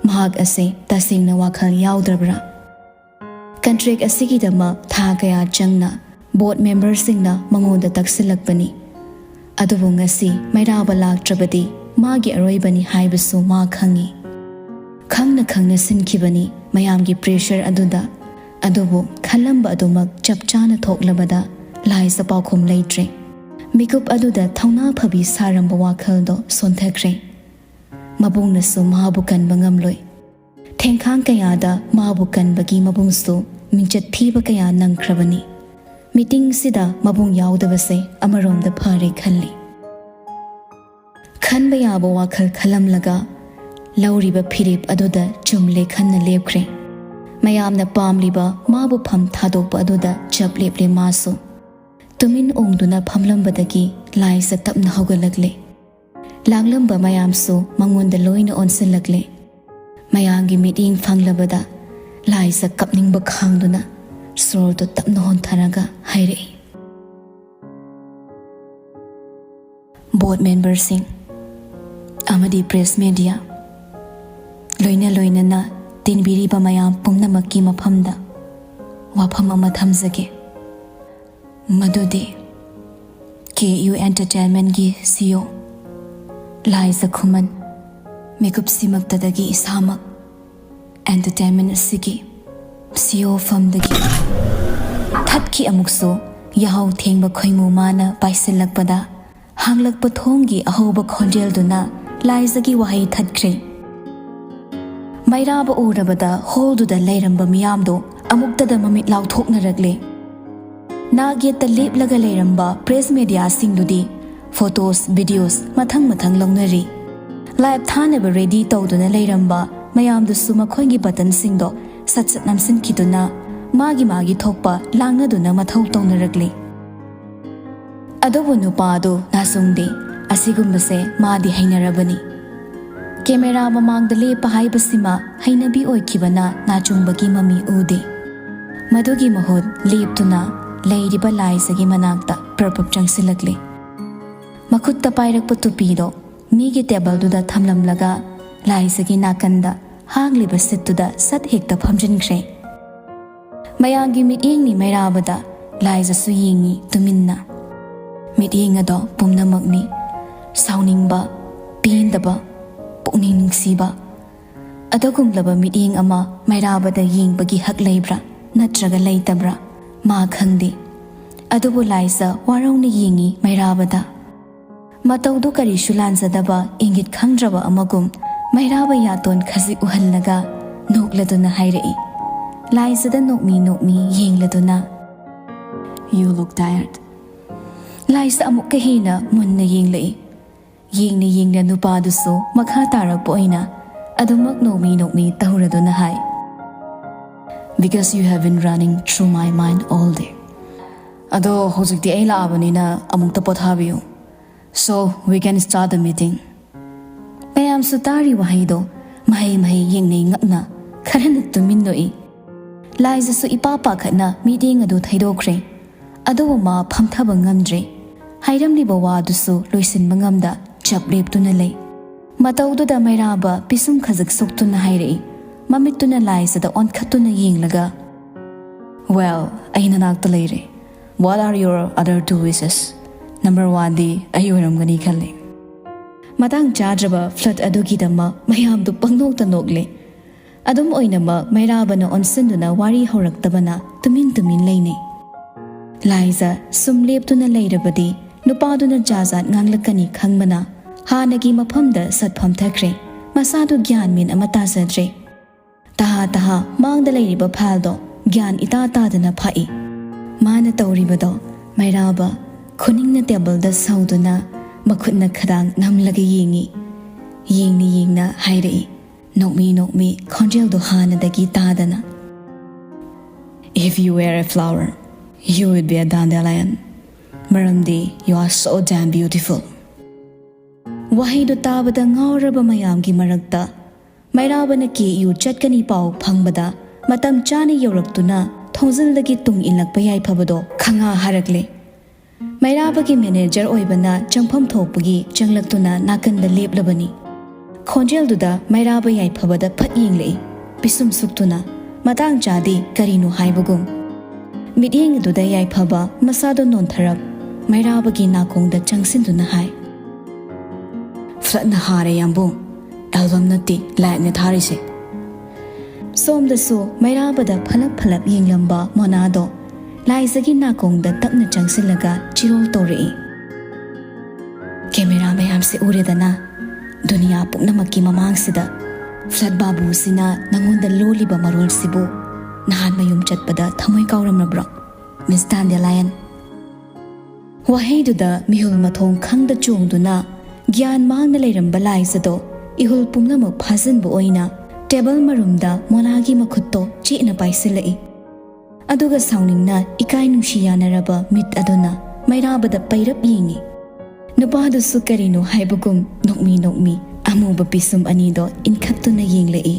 ꯃꯍꯥꯛ ꯑꯁꯦ ꯇꯁꯦꯡꯅ ꯋꯥꯈꯜ ꯌꯥꯎꯗ꯭ꯔꯕ꯭ꯔꯥ? ꯀꯟꯇ꯭ꯔꯦꯛ ꯑꯁꯤꯒꯤꯗꯃꯛ ꯊꯥ ꯀꯌꯥ ꯆꯪꯅ ꯕꯣꯔꯗ ꯃꯦꯝꯕꯔꯁꯤꯡꯅ ꯃꯉꯣꯟꯗ ꯇꯛꯁꯤꯜꯂꯛꯄꯅꯤ꯫ ꯑꯗꯨꯕꯨ ꯉꯁꯤ ꯃꯩꯔꯥꯕ ꯂꯥꯛꯇ꯭ꯔꯕꯗꯤ ꯃꯥꯒꯤ ꯑꯔꯣꯏꯕꯅꯤ ꯍꯥꯏꯕꯁꯨ ꯃꯥ ꯈꯪꯏ꯫ ꯈꯪꯅ ꯈꯪꯅ ꯁꯤꯟꯈꯤꯕꯅꯤ ꯃꯌꯥꯝꯒꯤ ꯄ꯭ꯔꯦꯁꯔ ꯑꯗꯨꯗ꯫ ꯑꯗꯨꯕꯨ ꯈꯜꯂꯝꯕ ꯑꯗꯨꯃꯛ ꯆꯞ ꯆꯥꯅ ꯊꯣꯛꯂꯕꯗ ꯂꯥꯏꯖ ꯄꯥꯎꯈꯨꯝ ꯂꯩꯇ꯭ꯔꯦ꯫ ꯃꯤꯀꯨꯞ ꯑꯗꯨꯗ ꯊꯧꯅꯥ ꯐꯕꯤ ꯁꯥꯔꯝꯕ ꯋꯥꯈꯜꯗꯣ ꯁꯣꯟꯊꯈ꯭ꯔꯦ꯫ ꯃꯕꯨꯡꯅꯁꯨ ꯃꯥꯕꯨ ꯀꯟꯕ ꯉꯝꯂꯣꯏ꯫ ꯊꯦꯡꯈꯥꯡ ꯀꯌꯥꯗ ꯃꯥꯕꯨ ꯀꯟꯕꯒꯤ ꯃꯕꯨꯡꯁꯨ ꯃꯤꯡꯆꯠ ꯊꯤꯕ ꯀꯌꯥ ꯅꯪꯈ꯭ꯔꯕꯅꯤ꯫ ꯃꯤꯇꯤꯡꯁꯤꯗ ꯃꯕꯨꯡ ꯌꯥꯎꯗꯕꯁꯦ ꯑꯃꯔꯣꯝꯗ ꯐꯔꯦ ꯈꯜꯂꯤ꯫ ꯈꯟꯕ ꯌꯥꯕ ꯋꯥꯈꯜ ꯈꯜꯂꯝꯂꯒ ꯂꯧꯔꯤꯕ ꯐꯤꯔꯦꯞ ꯑꯗꯨꯗ ꯆꯨꯝꯂꯦ ꯈꯟꯅ ꯂꯦꯞꯈ꯭ꯔꯦ꯫ ꯃꯌꯥꯝꯅ ꯄꯥꯝꯂꯤꯕ ꯃꯥꯕꯨ ꯐꯝ ꯊꯥꯗꯣꯛꯄ ꯑꯗꯨꯗ ꯆꯞ ꯂꯦꯞꯂꯦ ꯃꯥꯁꯨ꯫ ꯇꯨꯃꯤꯟ ꯑꯣꯡꯗꯨꯅ ꯐꯝꯂꯝꯕꯗꯒꯤ ꯂꯥꯏꯖ ꯇꯞꯅ ꯍꯧꯒꯠꯂꯛꯂꯦ꯫ ꯂꯥꯡꯂꯝꯕ ꯃꯌꯥꯝꯁꯨ ꯃꯉꯣꯟꯗ ꯂꯣꯏꯅ ꯑꯣꯟꯁꯤꯜꯂꯛꯂꯦ꯫ ꯃꯌꯥꯝꯒꯤ ꯃꯤꯠꯌꯦꯡ ꯐꯪꯂꯕꯗ ꯂꯥꯏꯖ ꯀꯞꯅꯤꯡꯕ ꯈꯥꯡꯗꯨꯅ ꯁꯣꯔꯗꯨ ꯇꯞꯅ ꯍꯣꯟꯊꯔꯒ ꯍꯥꯏꯔꯛꯏ, "ꯕꯣꯔꯗ ꯃꯦꯝꯕꯔꯁꯤꯡ ꯑꯃꯗꯤ ꯄ꯭ꯔꯦꯁ ꯃꯦꯗꯤꯌꯥ, ꯂꯣꯏꯅ ꯂꯣꯏꯅꯅ ꯇꯤꯟꯕꯤꯔꯤꯕ ꯃꯌꯥꯝ ꯄꯨꯝꯅꯃꯛꯀꯤ ꯃꯐꯝꯗ ꯋꯥꯐꯝ ꯑꯃ ꯊꯝꯖꯒꯦ꯫ ꯃꯗꯨꯗꯤ ꯀꯦ ꯌꯨ ꯑꯦꯟꯇꯔꯇꯦꯟꯃꯦꯟꯒꯤ ꯁꯤ ꯏ ꯑꯣ ꯂꯥꯏꯖ ꯈꯨꯃꯟ ꯃꯤꯀꯨꯞꯁꯤꯃꯛꯇꯗꯒꯤ ꯏꯁꯥꯃꯛ entertainment ꯑꯁꯤꯒꯤ ꯁꯤꯌꯣꯐꯝꯗꯒꯤ ꯊꯠꯈꯤ꯫ ꯑꯃꯨꯛꯁꯨ ꯌꯥꯍꯧ ꯊꯦꯡꯕ ꯈꯣꯏꯃꯨ ꯃꯥꯅ ꯄꯥꯏꯁꯤꯜꯂꯛꯄꯗ, ꯍꯥꯡꯂꯛꯄ ꯊꯣꯡꯒꯤ ꯑꯍꯧꯕ ꯈꯣꯟꯖꯦꯜꯗꯨꯅ ꯂꯥꯏꯖꯒꯤ ꯋꯥꯍꯩ ꯊꯠꯈ꯭ꯔꯦ꯫ ꯃꯩꯔꯥꯕ ꯎꯔꯕꯗ ꯍꯣꯜꯗꯨꯗ ꯂꯩꯔꯝꯕ ꯃꯤꯌꯥꯝꯗꯣ ꯑꯃꯨꯛꯇꯗ ꯃꯃꯤꯠ ꯂꯥꯎꯊꯣꯛꯅꯔꯛꯂꯦ꯫ ꯅꯥꯛ ꯌꯦꯠꯇ ꯂꯦꯞꯂꯒ ꯂꯩꯔꯝꯕ ꯄ꯭ꯔꯦꯁ ꯃꯦꯗꯤꯌꯥꯁꯤꯡꯗꯨꯗꯤ ꯐꯣꯇꯣꯁ, ꯚꯤꯗꯤꯑꯣꯁ ꯃꯊꯪ ꯃꯊꯪ ꯂꯧꯅꯔꯤ꯫ ꯂꯥꯏꯚ ꯊꯥꯅꯕ ꯔꯦꯗꯤ ꯇꯧꯗꯨꯅ ꯂꯩꯔꯝꯕ ꯃꯌꯥꯝꯗꯨꯁꯨ ꯃꯈꯣꯏꯒꯤ ꯕꯇꯟꯁꯤꯡꯗꯣ ꯁꯠ ꯁꯠ ꯅꯝꯁꯤꯟꯈꯤꯗꯨꯅ ꯃꯥꯒꯤ ꯃꯥꯒꯤ ꯊꯣꯛꯄ ꯂꯥꯡꯅꯗꯨꯅ ꯃꯊꯧ ꯇꯧꯅꯔꯛꯂꯤ꯫ ꯑꯗꯨꯕꯨ ꯅꯨꯄꯥꯗꯨ ꯅꯥꯆꯨꯡꯗꯦ꯫ ꯑꯁꯤꯒꯨꯝꯕꯁꯦ ꯃꯥꯗꯤ ꯍꯩꯅꯔꯕꯅꯤ꯫ ꯀꯦꯃꯦꯔꯥ ꯃꯃꯥꯡꯗ ꯂꯦꯞꯄ ꯍꯥꯏꯕꯁꯤꯃ ꯍꯩꯅꯕꯤ ꯑꯣꯏꯈꯤꯕꯅ ꯅꯥꯆꯨꯡꯕꯒꯤ ꯃꯃꯤ ꯎꯗꯦ꯫ ꯃꯗꯨꯒꯤ ꯃꯍꯨꯠ ꯂꯦꯞꯇꯨꯅ ꯂꯩꯔꯤꯕ ꯂꯥꯏꯖꯒꯤ ꯃꯅꯥꯛꯇ ꯄ꯭ꯔꯞ ꯄ꯭ꯔꯞ ꯆꯪꯁꯤꯜꯂꯛꯂꯦ꯫ ꯃꯈꯨꯠꯇ ꯄꯥꯏꯔꯛꯄ ꯇꯨꯄꯤꯗꯣ ꯃꯤꯒꯤ ꯇꯦꯕꯜꯗꯨꯗ ꯊꯝꯂꯝꯂꯒ ꯂꯥꯏꯖꯒꯤ ꯅꯥꯀꯟꯗ ꯍꯥꯡꯂꯤꯕ ꯁꯤꯠꯇꯨꯗ ꯁꯠ ꯍꯦꯛꯇ ꯐꯝꯖꯤꯟꯈ꯭ꯔꯦ꯫ ꯃꯌꯥꯝꯒꯤ ꯃꯤꯠꯌꯦꯡꯅꯤ ꯃꯩꯔꯥꯕꯗ, ꯂꯥꯏꯖꯁꯨ ꯌꯦꯡꯉꯤ ꯇꯨꯃꯤꯟꯅ꯫ ꯃꯤꯠꯌꯦꯡ ꯑꯗꯣ ꯄꯨꯝꯅꯃꯛꯅꯤ꯫ ꯁꯥꯎꯅꯤꯡꯕ, ꯄꯦꯟꯗꯕ, ꯄꯨꯛꯅꯤꯡ ꯅꯨꯡꯁꯤꯕ꯫ ꯑꯗꯨꯒꯨꯝꯂꯕ ꯃꯤꯠꯌꯦꯡ ꯑꯃ ꯃꯩꯔꯥꯕꯗ ꯌꯦꯡꯕꯒꯤ ꯍꯛ ꯂꯩꯕ꯭ꯔꯥ ꯅꯠꯇ꯭ꯔꯒ ꯂꯩꯇꯕ꯭ꯔꯥ ꯃꯥ ꯈꯪꯗꯦ꯫ ꯑꯗꯨꯕꯨ ꯂꯥꯏꯖ ꯋꯥꯔꯧꯅ ꯌꯦꯡꯉꯤ ꯃꯩꯔꯥꯕꯗ꯫ ꯃꯇꯧꯗꯨ ꯀꯔꯤꯁꯨ ꯂꯥꯟꯖꯗꯕ ꯏꯪꯒꯤꯠ ꯈꯪꯗ꯭ꯔꯕ ꯑꯃꯒꯨꯝ ꯃꯩꯔꯥꯕ ꯌꯥꯇꯣꯟ ꯈꯖꯤꯛ ꯎꯍꯜꯂꯒ ꯅꯣꯛꯂꯗꯨꯅ ꯍꯥꯏꯔꯛꯏ꯫ ꯂꯥꯏꯖꯗ ꯅꯣꯛꯃꯤ ꯅꯣꯛꯃꯤ ꯌꯦꯡꯂꯗꯨꯅ, "You look tired." ꯂꯥꯏꯖ ꯑꯃꯨꯛꯀ ꯍꯦꯟꯅ ꯃꯨꯟꯅ ꯌꯦꯡꯂꯛꯏ꯫ ꯌꯦꯡꯅ ꯌꯦꯡꯅ ꯅꯨꯄꯥꯗꯨꯁꯨ ꯃꯈꯥ ꯇꯥꯔꯛꯄ ꯑꯣꯏꯅ ꯑꯗꯨꯃꯛ ꯅꯣꯛꯃꯤ ꯅꯣꯛꯃꯤ ꯇꯧꯔꯗꯨꯅ ꯍꯥꯏ, "Because you have been running through my mind all day." ꯑꯗꯣ ꯍꯧꯖꯤꯛꯇꯤ ꯑꯩ ꯂꯥꯛꯑꯕꯅꯤꯅ ꯑꯃꯨꯛꯇ ꯄꯣꯊꯥꯕꯤꯌꯨ꯫ So we can start the meeting. ꯃꯌꯥꯝꯁꯨ ꯇꯥꯔꯤ ꯋꯥꯍꯩꯗꯣ ꯃꯍꯩ ꯃꯍꯩ ꯌꯦꯡꯅꯩ ꯉꯛꯅ ꯈꯔꯅ ꯇꯨꯃꯤꯟ ꯅꯣꯛꯏ꯫ ꯂꯥꯏꯖꯁꯨ ꯏꯄꯥ ꯄꯥꯈꯠꯅ ꯃꯤꯠꯌꯦꯡ ꯑꯗꯨ ꯊꯩꯗꯣꯛꯈ꯭ꯔꯦ꯫ ꯑꯗꯨꯕꯨ ꯃꯥ ꯐꯝꯊꯕ ꯉꯝꯗ꯭ꯔꯦ꯫ ꯍꯥꯏꯔꯝꯂꯤꯕ ꯋꯥꯗꯨꯁꯨ ꯂꯣꯏꯁꯤꯟꯕ ꯉꯝꯗ ꯆꯞ ꯂꯦꯞꯇꯨꯅ ꯂꯩ꯫ ꯃꯇꯧꯗꯨꯗ ꯃꯩꯔꯥꯕ ꯄꯤꯁꯨꯝ ꯈꯖꯤꯛ ꯁꯣꯛꯇꯨꯅ ꯍꯥꯏꯔꯛꯏ, ꯃꯃꯤꯠꯇꯨꯅ ꯂꯥꯏꯖꯗ ꯑꯣꯟꯈꯠꯇꯨꯅ ꯌꯦꯡꯂꯒ, "Well, ꯑꯩ ꯅꯅꯥꯛꯇ ꯂꯩꯔꯦ꯫ What are your other two wishes?" Number one ꯗꯤ ꯑꯩ ꯑꯣꯏꯔꯝꯒꯅꯤ ꯈꯜꯂꯤ꯫ ꯃꯇꯥꯡ ꯆꯥꯗ꯭ꯔꯕ ꯐ꯭ꯂꯠ ꯑꯗꯨꯒꯤꯗꯃꯛ ꯃꯌꯥꯝꯗꯨ ꯄꯪꯅꯣꯛꯇ ꯅꯣꯛꯂꯦ꯫ ꯑꯗꯨꯝ ꯑꯣꯏꯅꯃꯛ ꯃꯩꯔꯥꯕꯅ ꯑꯣꯟꯁꯤꯟꯗꯨꯅ ꯋꯥꯔꯤ ꯍꯧꯔꯛꯇꯕꯅ ꯇꯨꯃꯤꯟ ꯇꯨꯃꯤꯟ ꯂꯩꯅꯩ꯫ ꯂꯥꯏꯖ ꯁꯨꯝ ꯂꯦꯞꯇꯨꯅ ꯂꯩꯔꯕꯗꯤ ꯅꯨꯄꯥꯗꯨꯅ ꯖꯥꯖꯥꯠ ꯉꯥꯡꯂꯛꯀꯅꯤ ꯈꯪꯕꯅ ꯍꯥꯟꯅꯒꯤ ꯃꯐꯝꯗ ꯁꯠ ꯐꯝꯊꯈ꯭ꯔꯦ꯫ ꯃꯁꯥꯗꯨ ꯒ꯭ꯌꯥꯟ ꯃꯦꯟ ꯑꯃ ꯇꯥꯖꯗ꯭ꯔꯦ꯫ ꯇꯍꯥ ꯇꯍꯥ ꯃꯥꯡꯗ ꯂꯩꯔꯤꯕ ꯐꯥꯏꯜꯗꯣ ꯒ꯭ꯌꯥꯟ ꯏꯇꯥ ꯇꯥꯗꯅ ꯐꯥꯛꯏ꯫ ꯃꯥꯅ ꯇꯧꯔꯤꯕꯗꯣ ꯃꯩꯔꯥꯕ ꯈꯨꯅꯤꯡꯅ ꯇꯦꯕꯜꯗ ꯁꯧꯗꯨꯅ ꯃꯈꯨꯠꯅ ꯈꯗꯥꯡ ꯅꯝꯂꯒ ꯌꯦꯡꯏ꯫ ꯌꯦꯡꯅ ꯌꯦꯡꯅ ꯍꯥꯏꯔꯛꯏ, ꯅꯣꯛꯃꯤ ꯅꯣꯛꯃꯤ ꯈꯣꯟꯖꯦꯜꯗꯣ ꯍꯥꯟꯅꯗꯒꯤ ꯇꯥꯗꯅ, "If you were a flower, you would be a dandelion. ꯃꯔꯝꯗꯤ you are so damn beautiful." ꯋꯥꯍꯩꯗꯨ ꯇꯥꯕꯗ ꯉꯥꯎꯔꯕ ꯃꯌꯥꯝꯒꯤ ꯃꯔꯛꯇ ꯃꯩꯔꯥꯕꯅ ꯀꯦ ꯌꯨ ꯆꯠꯀꯅꯤ ꯄꯥꯎ ꯐꯪꯕꯗ ꯃꯇꯝ ꯆꯥꯅ ꯌꯧꯔꯛꯇꯨꯅ ꯊꯣꯡꯖꯤꯜꯗꯒꯤ ꯇꯨꯡ ꯏꯜꯂꯛꯄ ꯌꯥꯏꯐꯕꯗꯣ ꯈꯪꯉꯥ ꯍꯥꯔꯛꯂꯦ꯫ ꯃꯩꯔꯥꯕꯒꯤ ꯃꯦꯅꯦꯖꯔ ꯑꯣꯏꯕꯅ ꯆꯪꯐꯝ ꯊꯣꯛꯄꯒꯤ ꯆꯪꯂꯛꯇꯨꯅ ꯅꯥꯀꯟꯗ ꯂꯦꯞꯂꯕꯅꯤ꯫ ꯈꯣꯟꯖꯦꯜꯗꯨꯗ ꯃꯩꯔꯥꯕ ꯌꯥꯏꯐꯕꯗ ꯐꯠ ꯌꯦꯡꯂꯛꯏ, ꯄꯤꯁꯨꯝ ꯁꯨꯛꯇꯨꯅ꯫ ꯃꯇꯥꯡ ꯆꯥꯗꯦ ꯀꯔꯤꯅꯣ ꯍꯥꯏꯕꯒꯨꯝ꯫ ꯃꯤꯠꯌꯦꯡ ꯑꯗꯨꯗ ꯌꯥꯏꯐꯕ ꯃꯁꯥꯗꯣ ꯅꯣꯟꯊꯔꯞ ꯃꯩꯔꯥꯕꯒꯤ ꯅꯥꯀꯣꯡꯗ ꯆꯪꯁꯤꯟꯗꯨꯅ ꯍꯥꯏ, "ꯐ꯭ꯂꯠꯅ ꯍꯥꯔꯦ ꯌꯥꯝꯕꯨꯡ, ꯑꯦꯜꯕꯝ ꯅꯠꯇꯦ ꯂꯥꯏꯠꯅꯦ ꯊꯥꯔꯤꯁꯦ꯫" ꯁꯣꯝꯗꯁꯨ ꯃꯩꯔꯥꯕꯗ ꯐꯂꯞ ꯐꯂꯞ ꯌꯦꯡꯂꯝꯕ ꯃꯣꯅꯥꯗꯣ ꯂꯥꯏꯖꯒꯤ ꯅꯥꯀꯣꯡꯗ ꯇꯞꯅ ꯆꯪꯁꯤꯜꯂꯒ ꯆꯤꯔꯣꯜ ꯇꯧꯔꯛꯏ, "ꯀꯦꯃꯦꯔꯥ ꯃꯌꯥꯝꯁꯦ ꯎꯔꯦꯗꯅ, ꯗꯨꯅꯤꯌꯥ ꯄꯨꯝꯅꯃꯛꯀꯤ ꯃꯃꯥꯡꯁꯤꯗ ꯐ꯭ꯂꯠ ꯕꯥꯕꯨꯁꯤꯅ ꯅꯉꯣꯟꯗ ꯂꯣꯜꯂꯤꯕ ꯃꯔꯣꯜꯁꯤꯕꯨ ꯅꯍꯥꯟ ꯃꯌꯨꯝ ꯆꯠꯄꯗ ꯊꯃꯣꯏ ꯀꯥꯎꯔꯝꯂꯕ꯭ꯔꯣ, ꯃꯤꯁ ꯗꯥꯟꯗꯦꯂꯥꯏꯟ?" ꯋꯥꯍꯩꯗꯨꯗ ꯃꯤꯍꯨꯜ ꯃꯊꯣꯡ ꯈꯪꯗ ꯆꯣꯡꯗꯨꯅ ꯒ꯭ꯌꯥꯟ ꯃꯥꯡꯅ ꯂꯩꯔꯝꯕ ꯂꯥꯏꯖꯗꯣ ꯏꯍꯨꯜ ꯄꯨꯝꯅꯃꯛ ꯐꯥꯖꯤꯟꯕ ꯑꯣꯏꯅ ꯇꯦꯕꯜ ꯃꯔꯨꯝꯗ ꯃꯣꯅꯥꯒꯤ ꯃꯈꯨꯠꯇꯣ ꯆꯦꯠꯅ ꯄꯥꯏꯁꯤꯜꯂꯛꯏ꯫ ꯑꯗꯨꯒ ꯁꯥꯎꯅꯤꯡꯅ ꯏꯀꯥꯏ ꯅꯨꯡꯁꯤ ꯌꯥꯅꯔꯕ ꯃꯤꯠ ꯑꯗꯨꯅ ꯃꯩꯔꯥꯕꯗ ꯄꯩꯔꯞ ꯌꯦꯡꯏ꯫ ꯅꯨꯄꯥꯗꯨꯁꯨ ꯀꯔꯤꯅꯣ ꯍꯥꯏꯕꯒꯨꯝ ꯅꯣꯛꯃꯤ ꯅꯣꯛꯃꯤ ꯑꯃꯨꯕ ꯄꯤꯁꯨꯝ ꯑꯅꯤꯗꯣ ꯏꯟꯈꯠꯇꯨꯅ ꯌꯦꯡꯂꯛꯏ꯫